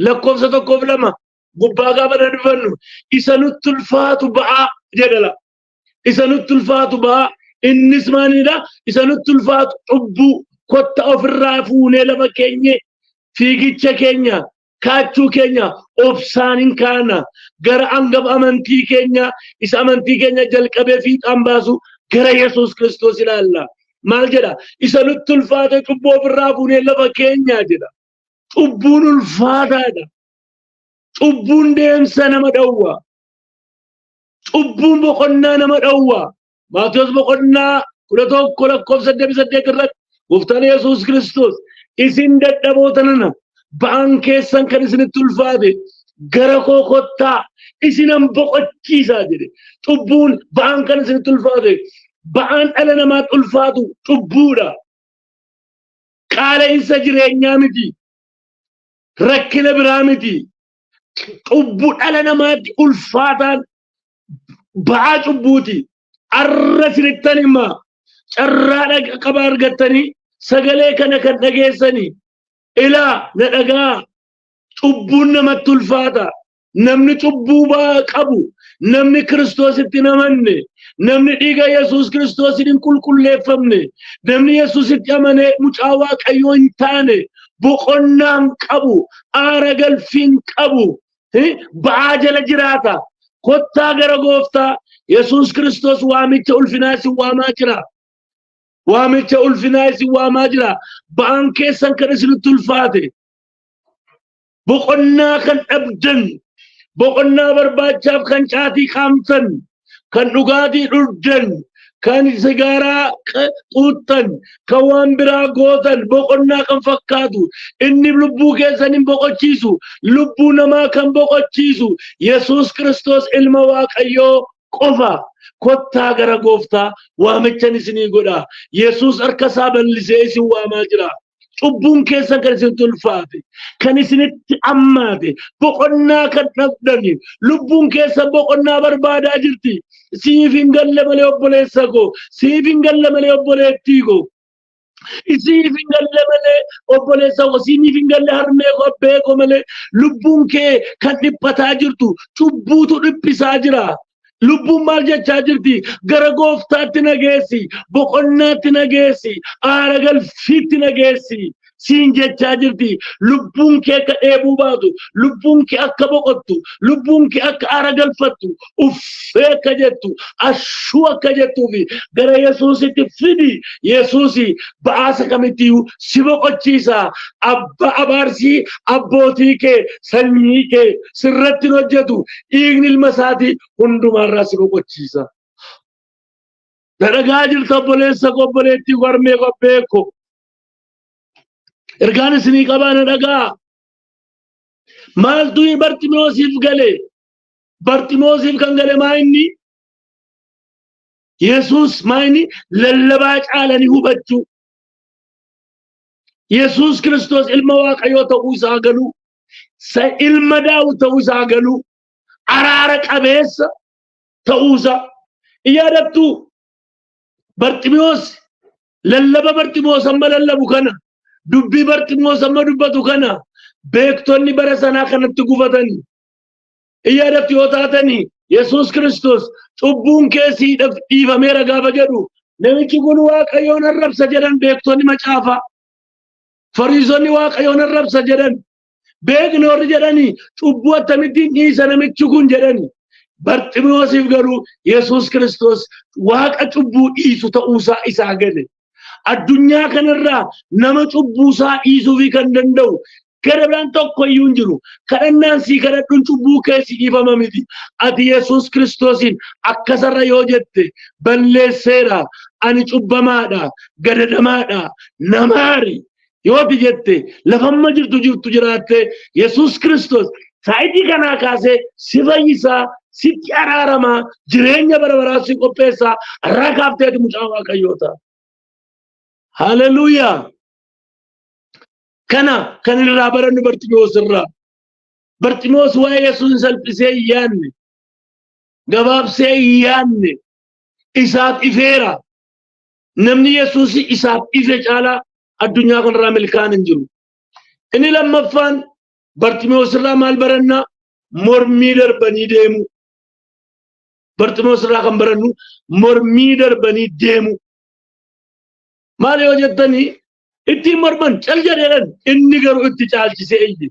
lakkoofsa 1 fi 2 gubbaa gaafa dufannu, isa nutti ulfaatu ba'aa jedhala. Isa nutti ulfaatu ba'aa, innis maalidha? Isa nutti ulfaatu cubbuu kotta ofirraa fuunee lafa keenye fiigicha keenya kaachuu keenya obsaan hin kaana, gara hangafa amantii keenya, isa amantii keenya jalqabee fiixaan baasu, gara Yesuus Kiristoos ilaalla. Maal jedha? Isa nutti ulfaate cubbuu ofirraa fuunee lafa keenya jedha. Cubbuun ulfaataadha. Cubbuun deemsa nama dhowwa. Cubbuun boqonnaa nama dhowwa. Maatiyos boqonnaa 11 lakkoofsa 28 irratti Gooftaan Yesuus Kiristoos, "Isin dadhaboota nana, ba'aan keessan kan isinitti ulfaate, gara koo kottaa, isinan boqochiisaa" jedhe. Cubbuun ba'aan kan isinitti ulfaate, ba'aan dhala namaatti ulfaatu cubbuudha. Qaala'insa jireenyaa miti. Rakkina biraa miti. Cubbuu dhala namaatti ulfaataan ba'aa cubbuuti. Arra isinittan hima. Carraa qaba argattanii sagalee kana kan dhageessanii, ilaa na dhagaa, cubbuun namatti ulfaata. Namni cubbuu qabu, namni Kiristoositti hin amanne, namni dhiiga Yesuus Kiristoosiin hin qulqulleeffamne, namni Yesuusitti amanee mucaa Waaqayyoo hin taane boqonnaa hin qabu, aara galfii hin qabu, ba'aa jala jiraata. Kottaa gara Gooftaa Yesuus Kiristoos, waamicha ulfinaa isin waamaa jira. Waamicha ulfinaa isin waamaa jira. Ba'aan keessan kan isinitti ulfaate, boqonnaa kan dhabdan, boqonnaa barbaachaaf kan caatii qaamtan, kan dhugaatii dhugdan, kan sigaaraa xuuxxan, kan waan biraa gootan, boqonnaa kan fakkaatu inni lubbuu keessan hin boqochiisu. Lubbuu namaa kan boqochiisu Yesuus Kiristoos ilma Waaqayyoo qofa. Kottaa gara Gooftaa, waamichan isinii godha. Yesuus harka isaa bal'isee isin waamaa jira. Cubbuun keessan kan isinitti ulfaate, kan isinitti ammaate, boqonnaa kan dhabdani, lubbuun keessan boqonnaa barbaadaa jirti. Siif hin galle malee obboleessa koo, siif hin galle malee obboleettii koo, siif hin galle malee obboleessa koo, siif hin galle harmee koo, abbee koo malee, lubbuun kee kan dhiphataa jirtu cubbuutu dhiphisaa jira. Lubbuun maal jechaa jirti? Gara Gooftaatti na geessi, boqonnaatti na geessi, aara galfiitti na geessi siin jechaa jirti. Lubbuun kee akka dheebuu baatu, lubbuun kee akka boqottu, lubbuun kee akka aara galfattu, uffee akka jettu, ashuu akka jettuufi gara Yesuusitti fidi. Yesuusi ba'aasa kamittiyyuu si boqochiisa. Abba abaarsii abbootii kee, sanyii kee sirratti hin hojjetu. Dhiigni ilma isaatii hundumaarraa si boqochiisa. Dhadhagaa jirta, obboleessa koo, obboleettii koo, harmee koo, abbee koo. Ergaan isinii qabaa na dhagaa. Maaltu Barximoosiif gale? Barximoosiif kan gale maa inni? Yesuus maa inni lallabaa caalanii hubachuu. Yesuus Kiristoos ilma Waaqayyoo ta'uu isaa galuu. Ilma Daawit ta'uu isaa galuu. Araara qabeessa ta'uu isaa. Yaadattuu, Barximoos lallaba Barximoos amma lallabu kana, dubbii Barximoos amma dubbatu kana, beektonni bara sanaa kanatti gufatanii. Yaadattu yoo taatanii, Yesuus Kiristoos "Cubbuun kee siidhaaf dhiifameera" gaafa jedhu, "Namichi kun Waaqayyoon arrabsa" jedhan beektonni macaafaa. Fariisonni "Waaqayyoon arrabsa" jedhan. Beekna warri jedhanii cubbuu akkamittiin dhiisa namichi kun jedhani. Barximoosiif garuu Yesuus Kiristoos Waaqa cubbuu dhiisu ta'uusaa isaa gale. Addunyaa kanarraa nama cubbuusaa dhiisuufii kan danda'u gara biraan tokko iyyuu hin jiru. Kadhannaan sii kadhadhuun cubbuu kee si dhiifama miti. Ati Yesuus Kiristoosiin akkasarra yoo jette balleesseera, ani cubbamaadha, gadadamaadha, namaari. Yoo ati jette lafamma jirtu jirtu jiraatte Yesuus Kiristoos saayitii kanaa kaasee si fayyisaa, sitti araaramaa, jireenya bara baraa si qopheessaa, irraa kaafteeti mucaa Waaqayyoo ta'a. Haleluuyaa! Kana kan irraa barannu Barximoos irraa. Barximoos waa'ee Yesuus hin salphisee hin yaadne, gabaabsee hin yaadne, isaaf ifeera. Namni Yesuus isaaf ife caalaa addunyaa kanarraa milkaa'an hin jiru. Inni lammaffaan Barximoos irraa maal barannaa? Mormii darbanii deemu. Barximoos irraa kan barannu mormii darbanii deemu. Maal yoo jettanii ittiin morman cal jedheedhan inni garuu itti caalchisee iyye.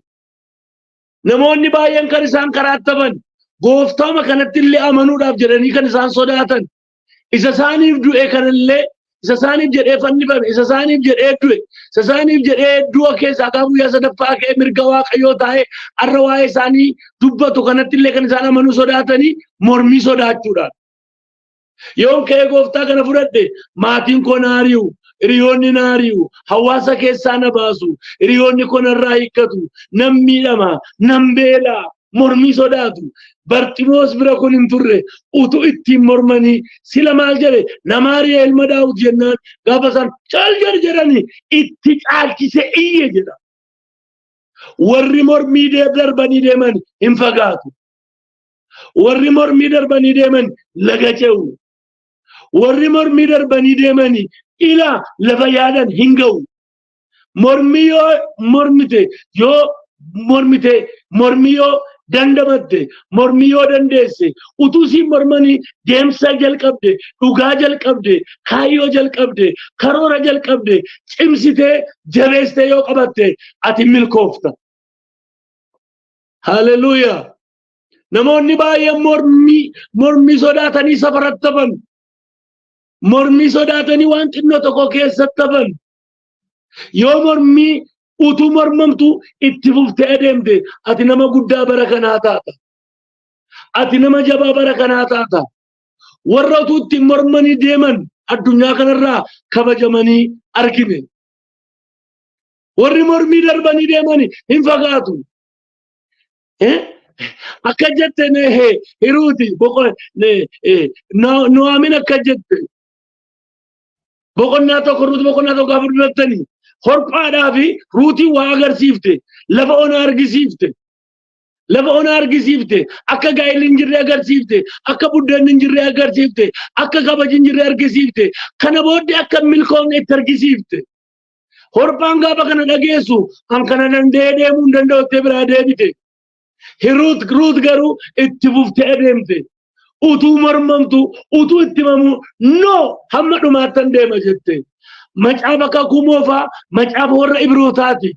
Namoonni baay'een kan isaan karaatti hafan gooftaama kanatti illee amanuudhaaf jedhanii kan isaan sodaatan isa isaaniif du'e kanallee isa isaaniif jedhee fannifame isa isaaniif jedhee du'e isa isaaniif jedhee du'a keessaa gaafa guyyaa sadaffaa ka'ee mirga Waaqayyoo taa'ee har'a waa'ee isaanii dubbatu kanatti illee kan isaan amanuu sodaatanii mormii sodaachuudhaan. Yoon ka'ee gooftaa kana fudhadhe maatiin koo na ari'u, hiriyoonni na ari'u, hawaasa keessaa na baasu, hiriyoonni koo narraa hiikkatu, nan miidhama, nan beela, mormii sodaatu. Barximoos bira kun hin turre utuu ittiin mormanii sila maal jedhe nama ari'e ilma Daawit jennaan gaafa isaan cal jedhi jedhanii itti caalchise iyye jedha. Warri mormii darbanii deeman hin fagaatu. Warri mormii darbanii deeman laga ce'u. Warri mormii darbanii deemani ila lafa yaadan hin ga'u. Mormii yoo mormite yoo mormite mormii yoo dandamatte mormii yoo dandeesse utuu siin mormanii deemsa jalqabde dhugaa jalqabde kaayyoo jalqabde karoora jalqabde cimsitee jabeessitee yoo qabatte ati milkoofta. Haleluuyaa. Namoonni baay'een mormii sodaatanii safaratti hafan. Mormii sodaatanii waan xinnoo tokko keessatti hafan. Yoo mormii utuu mormamtu itti fuftee adeemte ati nama guddaa bara kanaa taata. Ati nama jabaa bara kanaa taata. Warra utuu ittiin mormanii deeman addunyaa kanarraa kabajamanii argine. Warri mormii darbanii deemani hin fagaatu. Akka jette hiruuti Nu'aamin akka jette boqonnaa tokko Ruuti boqonnaa tokko afur durattanii horphaadhaa fi Ruutii waa agarsiifte lafa ona argisiifte. Lafa ona argisiifte akka gaa'elli hin jirre agarsiifte akka buddeenni hin jirre agarsiifte akka kabaji hin jirre argisiifte kana booddee akka hin milkoofne itti argisiifte. Horphaan gaafa kana dhageessu an kana danda'ee deemuu hin danda'u jettee biraa deebite. Hiruut Ruut garuu itti fuftee adeemte. Utuu mormamtu utuu itti himamu no hamma dhumaattan deema jette. Macaafa kakuu moofaa macaafa warra Ibrootaati.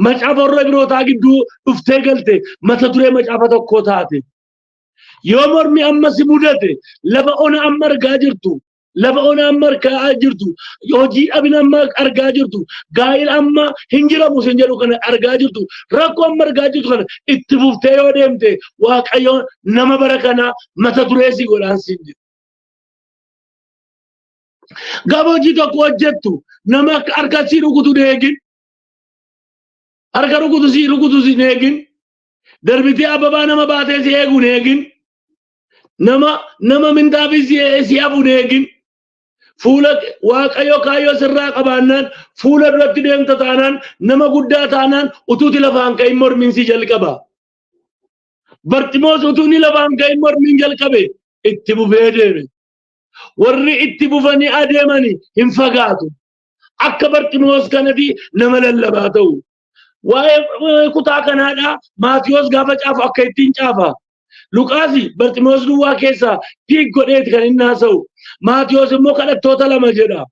Macaafa warra Ibrootaa gidduu dhuftee galte mata duree macaafa tokkoo taate. Yoo mormi amma si mudate lafa ona amma argaa jirtu lafa ona amma argaa jirtu hojii dhabina amma argaa jirtu gaa'ila amma hin jiramu sin jedhu kana argaa jirtu rakkoo amma argaa jirtu kana itti fuftee yoo deemte Waaqayyo nama bara kana mata duree si godhaan siin jedhu. Gaafa hojii tokko hojjettu nama harka sii rukutu hin eegin. Harka rukutu sii rukutu si hin eegin. Darbitee ababaa nama baatee si eegu hin eegin. Nama minxaafii si hafu hin eegin. Fuula Waaqayyo kaayyoo sirraa qabaannaan fuula duratti deemta taanaan nama guddaa taanaan utuuti lafaan ka'in mormiin si jalqaba. Barximoos utuu inni lafaan ka'in mormiin jalqabe itti bufee deeme. Warri itti bufanii adeemani hin fagaatu. Akka Barximoos kanati nama lallabaa ta'u. Waa'ee kutaa kanaadha Maatiyoos gaafa caafu akka ittiin caafa. Luqaasi Barximoos duwwaa keessaa piik godheeti kan inni haasa'u. Maatiyoos immoo kadhattoota lama jedha.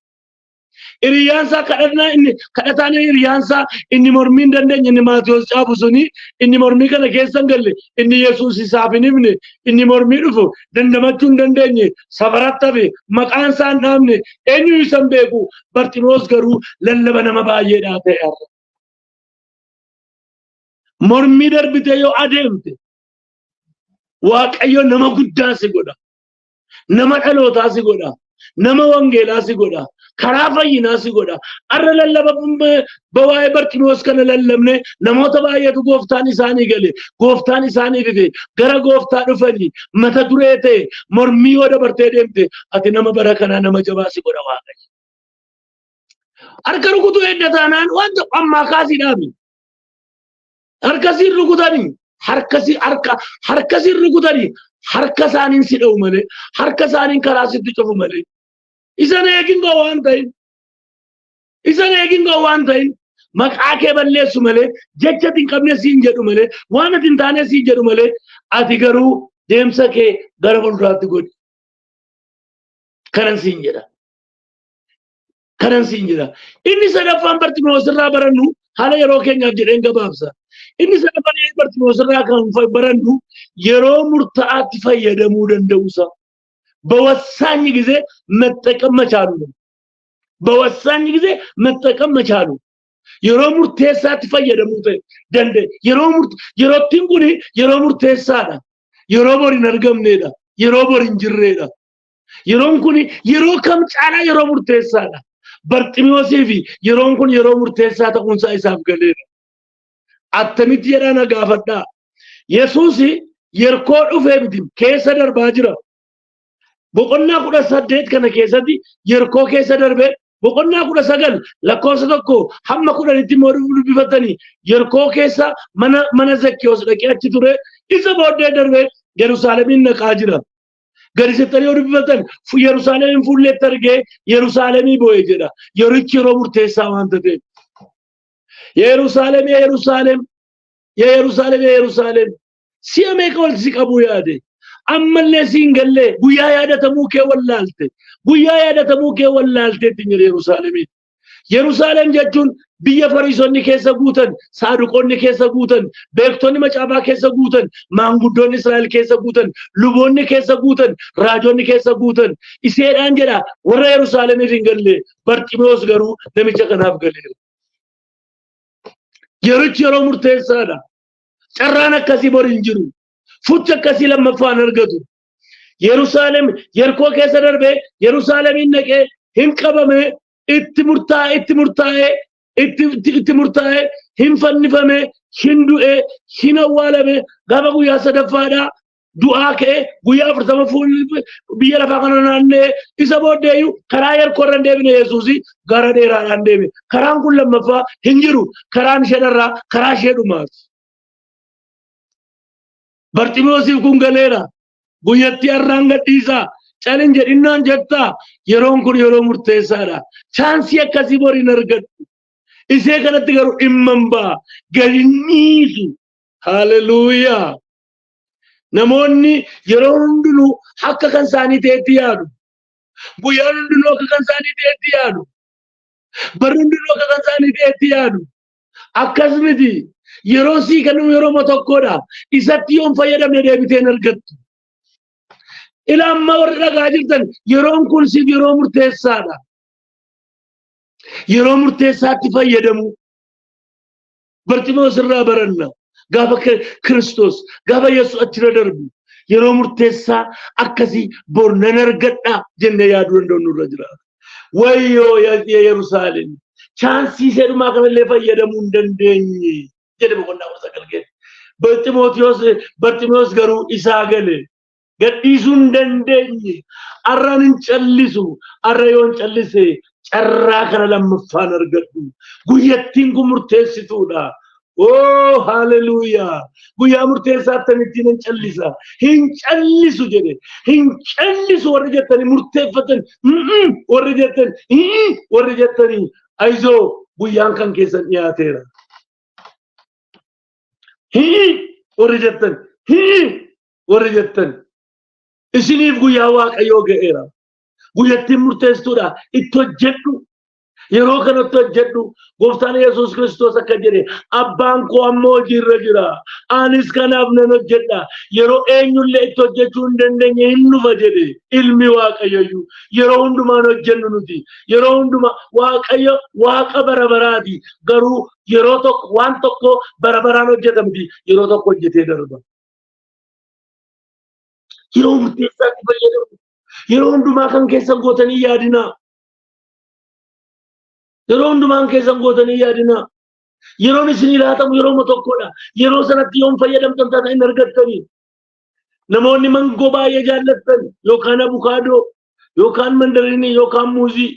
Hiriyaansaa kadhannaa inni kadhataan hiriyaansaa inni mormii hin dandeenye, inni Maatiyos caafu suni, inni mormii kana keessa hin galle, inni Yesuus isaaf hin himne, inni mormii dhufu dandamachuu hin dandeenye, safaratti hafe, maqaan isaa hin dhaabne, eenyu isa hin beeku. Barximoos garuu lallaba nama baay'eedhaa ta'e har'a. Mormii darbitee yoo adeemte, Waaqayyo nama guddaa si godha. Nama dhalootaa si godha. Nama wangeelaa si godha. Karaa fayyinaa si godha. Arra lallaba waa'ee Barximoos kana lallabne, namoota baay'eetu gooftaan isaanii gale. Gooftaan isaanii fife. Gara gooftaa dhufanii mata duree ta'e. Mormii yoo dabartee deemte, ati nama bara kanaa nama jabaa si godha Waaqayyo. Harka rukutuu edda taanaan wanta ammaa kaasii dhaabi. Harka siin rukutanii, harka si harka harka siin rukutanii, harka isaaniin si dha'u malee, harka isaaniin karaa sitti cufu malee. Isan eegin goo waan ta'in. Isan eegin goo waan ta'in. Maqaa kee balleessu malee, jecha ati hin qabne siin jedhu malee, waan ati hin taane siin jedhu malee, ati garuu deemsa kee gara fuulduraatti godhi. Kanan siin jedha. Kanan siin jedha. Inni sadaffaan Barximoos irraa barannu, haala yeroo keenyaaf jedheen gabaabsa. Inni sadaffaan Barximoos irraa kan barannu yeroo murtaa'aatti fayyadamuu danda'uusa. በወሳኝ ጊዜ መጠቀም መቻሉ ነው። በወሳኝ ጊዜ መጠቀም መቻሉ፣ yeroo murteessaatti fayyadamuu ta'e danda'e. Yeroo yeroottiin kun yeroo murteessaadha. Yeroo bor hin argamneedha. Yeroo bor hin jirreedha. Yeroon kun yeroo kam caalaa yeroo murteessaadha. Barximiyoosii fi yeroon kun yeroo murteessaa ta'uunsaa isaaf galeera. Attamitti jedhaa na gaafadhaa. Yesuus Yerkoo dhufee miti, keessa darbaa jira. Boqonnaa 18 kana keessatti Yerkoo keessa darbee, boqonnaa 19 lakkoofsa 1 hamma 10tti immoo dubbifatanii, Yerkoo keessa mana Zakkiyoos dhaqee achi ture. Isa booddee darbee Yerusaalemiin naqaa jira. Gadi sittanii yoo dubbifatan, Yerusaalemiin fuulleetti argee Yerusaalemii boo'e jedha. Yerichi yeroo murteessaa waan ta'eef. Yerusaalem, Yerusaalem, Yerusaalem, Yerusaalem, si'a meeqa walitti si qabuu yaade, ammallee siin gallee, guyyaa yaadatamuu kee wallaalte, guyyaa yaadatamuu kee wallaalte ittiin jedhe Yerusaalemiin. Yerusaalem jechuun biyya Fariisonni keessa guutan, Saaduqoonni keessa guutan, beektonni macaafaa keessa guutan, maanguddoonni Israa'el keessa guutan, luboonni keessa guutan, raajonni keessa guutan. Iseedhaan jedha, warra Yerusaalemiif hin galle, Barximoos garuu namicha kanaaf galeera. Yerichi yeroo murteessaadha. Carraan akkasii bor hin jiru. Fuchi akkasii lammaffaan argatu. Yerusaalem Yerkoo keessa darbee Yerusaalemiin dhaqee hin qabame, itti murtaa'e, itti murtaa'e, itti murtaa'e, hin fannifame, hin du'e, hin awwaalame. Gaafa guyyaa sadaffaadhaa du'aa ka'e, guyyaa 40 fuul biyya lafaa kana naanna'e. Isa booddeeyyuu karaa Yerkoo irra hin deebine Yesuusi, gara dheeraadhaan deeme. Karaan kun lammaffaa hin jiru. Karaan ishee irraa karaa ishee dhumaati. Barximoosiif kun galeera. Guyyattii har'aan gadhiisaa. Calin jedhinnaan jettaa, yeroon kun yeroo murteessaadha. Chance akkasii bor hin argadhu. Isee kanatti garuu dhimma hin ba'a. Gadi hin dhiisu. Haleluuyaa. Namoonni yeroo hundinuu akka kan isaanii ta'etti yaadu. Guyyaan hundinuu akka kan isaanii ta'etti yaadu. Barri hundinuu akka kan isaanii ta'etti yaadu. Akkas miti. Yeroo sii kennamu yeroo tokkodha. Isatti yoon fayyadamne deebitee hin argattu. Ila amma warri dhagaa jirtan, yeroon kun siif yeroo murteessaadha. Yeroo murteessaatti fayyadamu. Barximoos irraa baranna. Gaafa Kiristoos, gaafa Yesuus achirra darbu, yeroo murteessaa akkasii bor nan argadha jennee yaaduu danda'u nurra jira. Wayyoo Yerusaalem, chance ishee dhumaa kanallee fayyadamuu hin dandeenye jedhe boqonnaa 19 keessa. Barximoos garuu isaa gale. Gadhiisuu hin dandeenye. Har'aan hin callisu. Har'a yoo hin callise, carraa kana lammaffaan argadhu. Guyyattiin kun murteessituudha. Oo haleluuyaa! Guyyaa murteessaa akkamittiin hin callisa? Hin callisu jedhe. Hin callisu warri jettanii murteeffatan, warri jettan, warri jettanii, ayizoo, guyyaan kan keessan dhiyaateera. Warri jettan, warri jettan, isiniif guyyaa Waaqayyoo ga'eera. Guyyattiin murteessituudha. Itti hojjedhu. Yeroo kanatti hojjedhu. Gooftaan Yesuus Kiristoos akka jedhe, abbaan koo amma hojiirra jira. Anis kanaaf nan hojjedha. Yeroo eenyullee itti hojjechuu hin dandeenye hin dhufa jedhe ilmi Waaqayyoyyuu. Yeroo hundumaan hojjennu nuti. Yeroo hundumaa Waaqayyo Waaqa bara baraati. Garuu yeroo tokko waan tokko bara baraan hojjeta miti. Yeroo tokko hojjetee darba. Yeroo murteessaatti fayyadamu. Yeroo hundumaa kan keessan gootanii yaadinaa. Yeroo hundumaan keessan gootanii yaadinaa. Yeroon isinii laatamu yeroo tokkodha. Yeroo sanatti yoon fayyadamtan taata hin argattanii. Namoonni mangoo baay'ee jaallattan yookaan abukaadoo yookaan mandariinii yookaan muuzii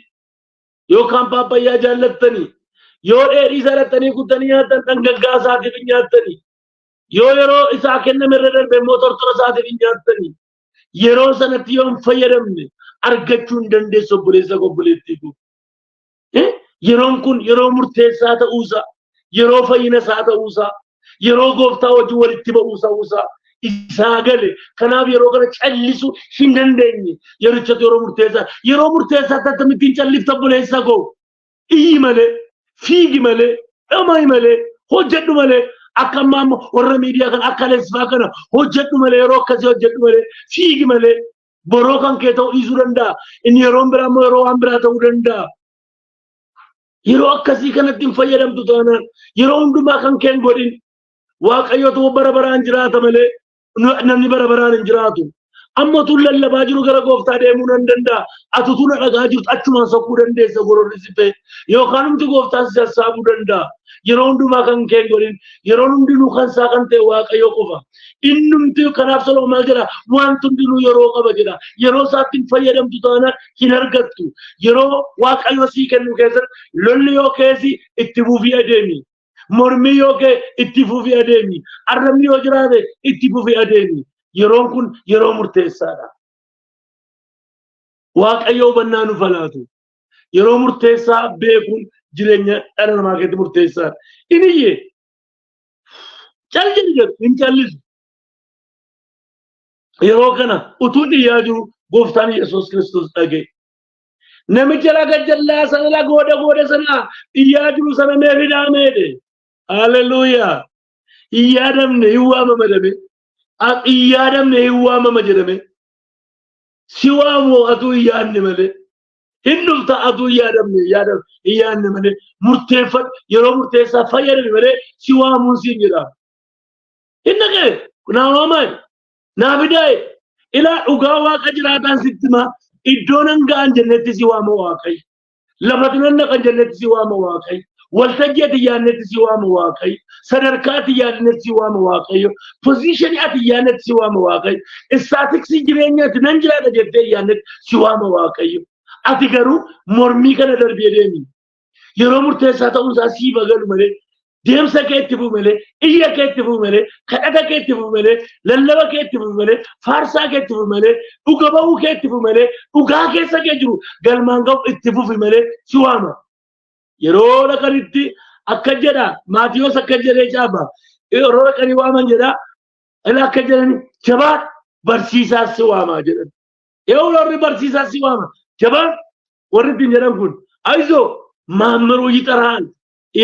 yookaan paapayyaa jaallattanii, yoo dheedhii isaa dhattanii kuttanii nyaattan, dhangaggaa isaatiif hin nyaattanii. Yoo yeroo isaa kenname irra darbe immoo tortora isaatiif hin nyaattanii. Yeroo sanatti yoo hin fayyadamne argachuu hin dandeessu, obboleessa obboleettii koo. Yeroon kun yeroo murteessaa ta'uusaa, yeroo fayyina isaa ta'uusaa, yeroo gooftaa wajjin walitti ba'uusaa isaa gale. Kanaaf yeroo kana callisuu hin dandeenye. Yerichatu yeroo murteessaa. Yeroo murteessaatti akkamittiin callifta, obboleessa koo? Iyyi malee, fiigi malee, dhama'i malee, hojjedhu malee. Akka ammaa ammoo warra miidiyaa kana akka leessifaa kana hojjedhu malee, yeroo akkasii hojjedhu malee, fiigi malee. Boroo kan kee ta'uu dhiisuu danda'a. Inni yeroon biraa immoo yeroo waan biraa ta'uu danda'a. Yeroo akkasii kanatti hin fayyadamtu taanaan, yeroo hundumaa kan kee hin godhin. Waaqayyotu bara baraan jiraata malee namni bara baraan hin jiraatu. Amma tun lallabaa jiru gara gooftaa deemuu nan danda'a. Ati tun dhagaa jirtu achumaan sokkuu dandeessa, gororri si ta'e. Yookaan humti gooftaan si sassaabuu danda'a. Yeroo hundumaa kan kee hin godhin. Yeroon hundinuu kan isaa kan ta'e Waaqayyo qofa. Innumti kanaaf Solomoon maal jedha? Wanti hundinuu yeroo qaba jedha. Yeroo isaatti hin fayyadamtu taanaan hin argattu. Yeroo Waaqayyo sii kennu keessatti lolli yoo keessi itti fufii adeemi. Mormii yoo ka'e itti fufii adeemi. Arrabni yoo jiraate itti fufii adeemi. Yeroon kun yeroo murteessaadha. Waaqayyo hubannaa nuuf laatu. Yeroo murteessaa beekuun jireenya dhala namaa keessatti murteessaadha. Inni iyyee cal jedhi jedhu hin callisu. Yeroo kana utuu dhiyyaa jiru gooftaan Yesuus Kiristoos dhaga'e. Namicha laga jallaa sana, laga gooda gooda sana iyyaa jiru sana mee fidaa meedhe. Haleluuyaa. Hin yaadamne hin waamama jedhame. Hin yaadamne hin waamama jedhame. Si waamu atuu hin yaadne malee. Hin dhufta atuu hin yaadamne hin yaadne malee. Murteeffadhu, yeroo murteessaa fayyadame malee si waamuun siin jedha. Hin dhaqee naa waamaa naa fidaa'e. Ilaa, dhugaa Waaqa jiraataan sitti himaa, iddoo nan ga'an jennetti si waama Waaqayyo. Lafa nan dhaqan jennetti si waama Waaqayyo. Waltajjii ati yaadnetti si waama Waaqayyo. Sadarkaa ati yaadnetti si waama Waaqayyo. Positionii ati yaadnetti si waama Waaqayyo. Statisticsii jireenya ati nan jiraadha jettee yaadnetti si waama Waaqayyo. Ati garuu mormii kana darbee deemi. Yeroo murteessaa ta'uun isaa siif galu malee, deemsa kee itti fufu malee, iyya kee itti fufu malee, kadhata kee itti fufu malee, lallaba kee itti fufu malee, faarsaa kee itti fufu malee, dhuga ba'uu kee itti fufu malee, dhugaa keessa kee jiru galmaan ga'u itti fufi malee si waama. Yeroo dhaqanitti akka jedha Maatiyoos, akka jedhee caafa. Yeroo dhaqanii waaman jedha. Inni akka jedhani, "Jabaa, barsiisaa si waamaa," jedhan. Yeroo warri barsiisaa si waama, jabaa warri ittiin jedhan kun "አይዞህ መምህሩ ይጠራሃል"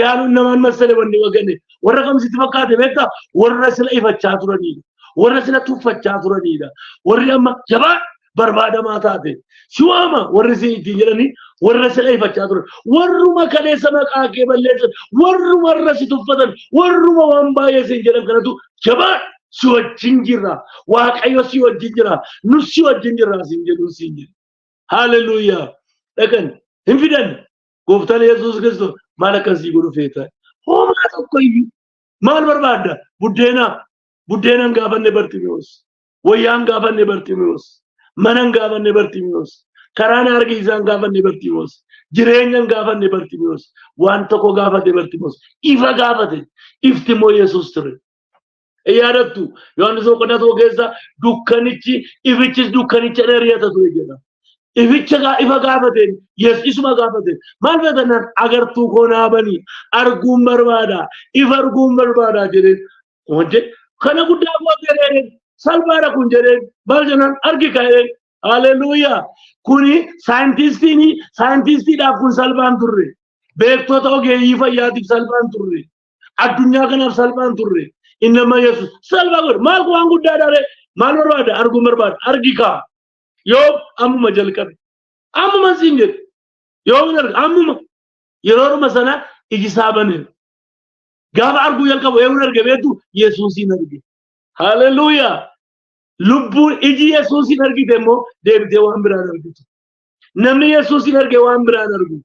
ያሉ እነማን መሰለ ወንድ ወገኔ? Warra kam sitti fakkaate beektaa? Warra sila ifachaa turanidha. Warra sila tuffachaa turanidha. Warri amma "Jabaa, barbaadamaa taate si waama" warri si ittiin jedhanii warra sila ifachaa turan. Warruma kaleessa maqaa kee balleessan, warruma warra si tuffatan, warruma waan baay'ee siin jedhan kanatu "Jabaa, si wajjin jirra. Waaqayyo si wajjin jira. Nus si wajjin jirra" siin jedhu siin jedhu. Haleluuyaa. Dhaqan hin fidan. Gooftaan Yesuus Kiristoos, "Maal akkasii godhu feeta?" "Homaa tokko iyyuu." "Maal barbaadda?" "Buddeena." Buddeena hin gaafanne Barximiyoos. Wayyaa hin gaafanne Barximiyoos. Mana hin gaafanne Barximiyoos. Karaa na argisiisaa hin gaafanne Barximiyoos. Jireenya hin gaafanne Barximiyoos. Waan tokko gaafate Barximiyoos. Ifa gaafate. Ifti immoo Yesuus ture. Yaadattu, Yohaannis boqonnaa 1 keessa dukkanichi ifichis dukkanicha dheeriyata ture jedha. Ificha ifa gaafateen, Yesuus isuma gaafateen, "Maal feetan?" "Agartuu koo naa bani, arguun barbaada, ifa arguun barbaada," jedheen. Wanti kana guddaa gootee jedheen, "Salphaadha kun," jedheen. "Maal?" jennaan, "Argi," ka'een. Haleluuyaa. Kuni saayintistiin saayintistiidhaaf kun salphaan turre. Beektota ogeeyyii fayyaatiif salphaan turre. Addunyaa kanaaf salphaan turre. Inni amma Yesuus salphaa godhe. Maal kun waan guddaa dha ree? Maal barbaada? Arguun barbaada. Argi kaa. Yoo ammuma jalqabe. Ammuma siin jedhe. Yoo hin arga ammuma. Yeroodhuma sana iji isaa baneera. Gaafa arguu jalqabu eenyuun arge beektu? Yesuusiin arge. Haleluuyaa! Lubbuun iji Yesuusiin argite immoo deebitee waan biraan argitu. Namni Yesuusiin arge waan biraan argu.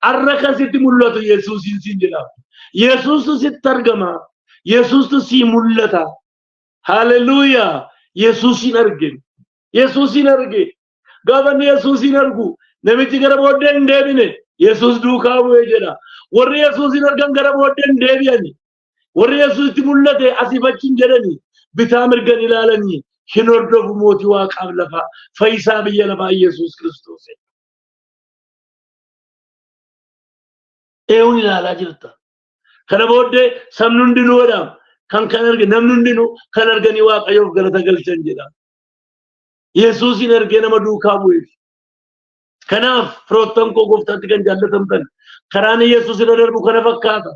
Arra kan sitti mul'atu Yesuusiin siin jedha. Yesuustu sitti argama. Yesuustu sii mul'ata. Haleluuyaa! Yesuusiin arge. Yesuusiin arge. Gaafa inni Yesuusiin argu namichi gara booddee hin deebine Yesuus duukaa bu'ee jedha. Warri Yesuusiin argan gara booddee hin deebi'ani. Warri Yesuusitti mul'ate asiif achi hin jedhani. Bitaa mirgan ilaalanii hin hordofu mootii waaqaaf lafaa fayyisaa biyya lafaa Yesuus Kiristoos. Eewun ilaalaa jirta. Kana booddee sabni hundinuu jedha kan kan arge namni hundinuu kan arganii Waaqayyoof galata galchan jedha. Yesuusin argee nama duukaa bu'eef. Kanaaf firoottan koo gooftaatti kan jaallatamtan karaan Yesuus irra darbu kana fakkaata.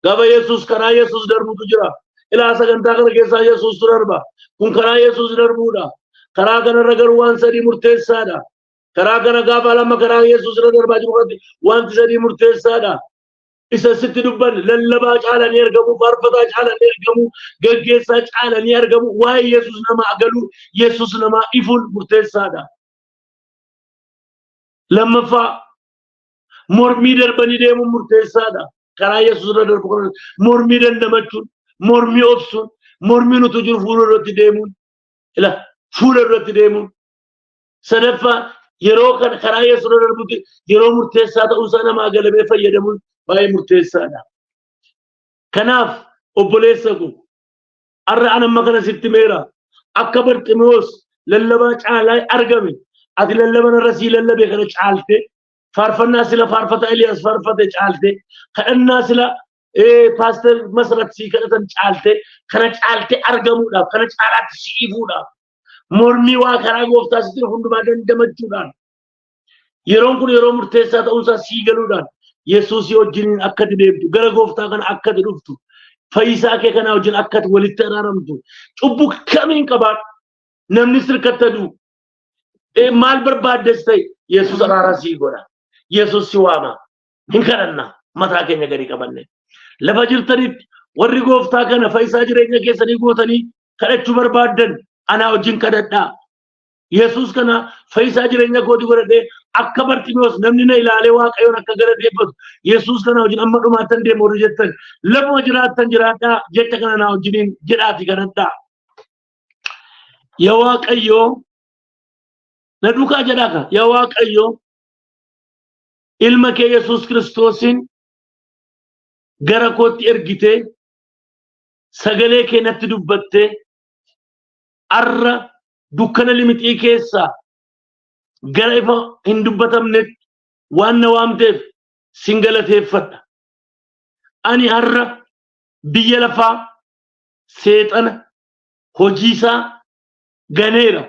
Gaafa Yesuus karaa Yesuus darbutu jira. Ilaa sagantaa kana keessaa Yesuustu darba. Kun karaa Yesuus darbuudha. Karaa kanarra garuu waan sadii murteessaadha. Karaa kana gaafa lama karaa Yesuus irra darbaa jiru kanatti wanti sadii murteessaadha. Isa sitti dubbanne lallabaa caalanii argamu, faarfataa caalanii argamu, gaggeessaa caalanii argamu, waa'ee Yesuus namaa galuu, Yesuus namaa ifuun murteessaadha. Lammaffaa mormii darbanii deemuun murteessaadha. Karaa Yesuus irra darbu kana mormii dandamachuun, mormii obsuun, mormiin utuu jiru fuula duratti deemuun, ila fuula duratti deemuun. Sadaffaa yeroo kana karaa Yesuus irra darbutti yeroo murteessaa ta'uusaa namaa galamee fayyadamuun baay'ee murteessaadha. Kanaaf obboleessa koo har'a an amma kana sitti meera akka Barximoos lallabaa caalaa argame ati lallaba narra sii lallabe kana caalte faarfannaa sila faarfata Eliyaas faarfate caalte kadhannaa sila paaster Masrat sii kadhatan caalte kana caalte argamuudhaaf kana caalaatti si ifuudhaaf mormii waa karaa gooftaa sitti dhufu hundumaa dandamachuudhaan yeroon kun yeroo murteessaa ta'uunsaa sii galuudhaan Yesuusii wajjiniin akka ati deemtu gara gooftaa kana akka ati dhuftu fayyisaa kee kanaa wajjin akka ati walitti araaramtu cubbuu kamiin qabaadhu namni sirkatti aduu maal barbaaddes ta'e Yesuus araara sii godha Yesuus si waama hin kadhanna mataa keenya gadi qabanne lafa jirtanitti warri gooftaa kana fayyisaa jireenya keessanii gootanii kadhachuu barbaaddan anaa wajjin kadhadhaa. Yesuus kana fayyisaa jireenya kooti godhadhee akka Barximiyoos namni na ilaalee Waaqayyoon akka galateeffatu Yesuus kana wajjin amma dhumaattan deema warri jettan lafuma jiraattan jiraadhaa jecha kana naa wajjiniin jedhaati kadhadhaa. Yaa Waaqayyoo na duukaa jedhaa ka yaa Waaqayyoo ilma kee Yesuus Kiristoosiin gara kootti ergitee sagalee kee natti dubbattee arra dukkana limixii keessaa gara ifa hin dubbatamnetti waan na waamteef sin galateeffadha. Ani har'a biyya lafaa seexana hojiisaa ganeera.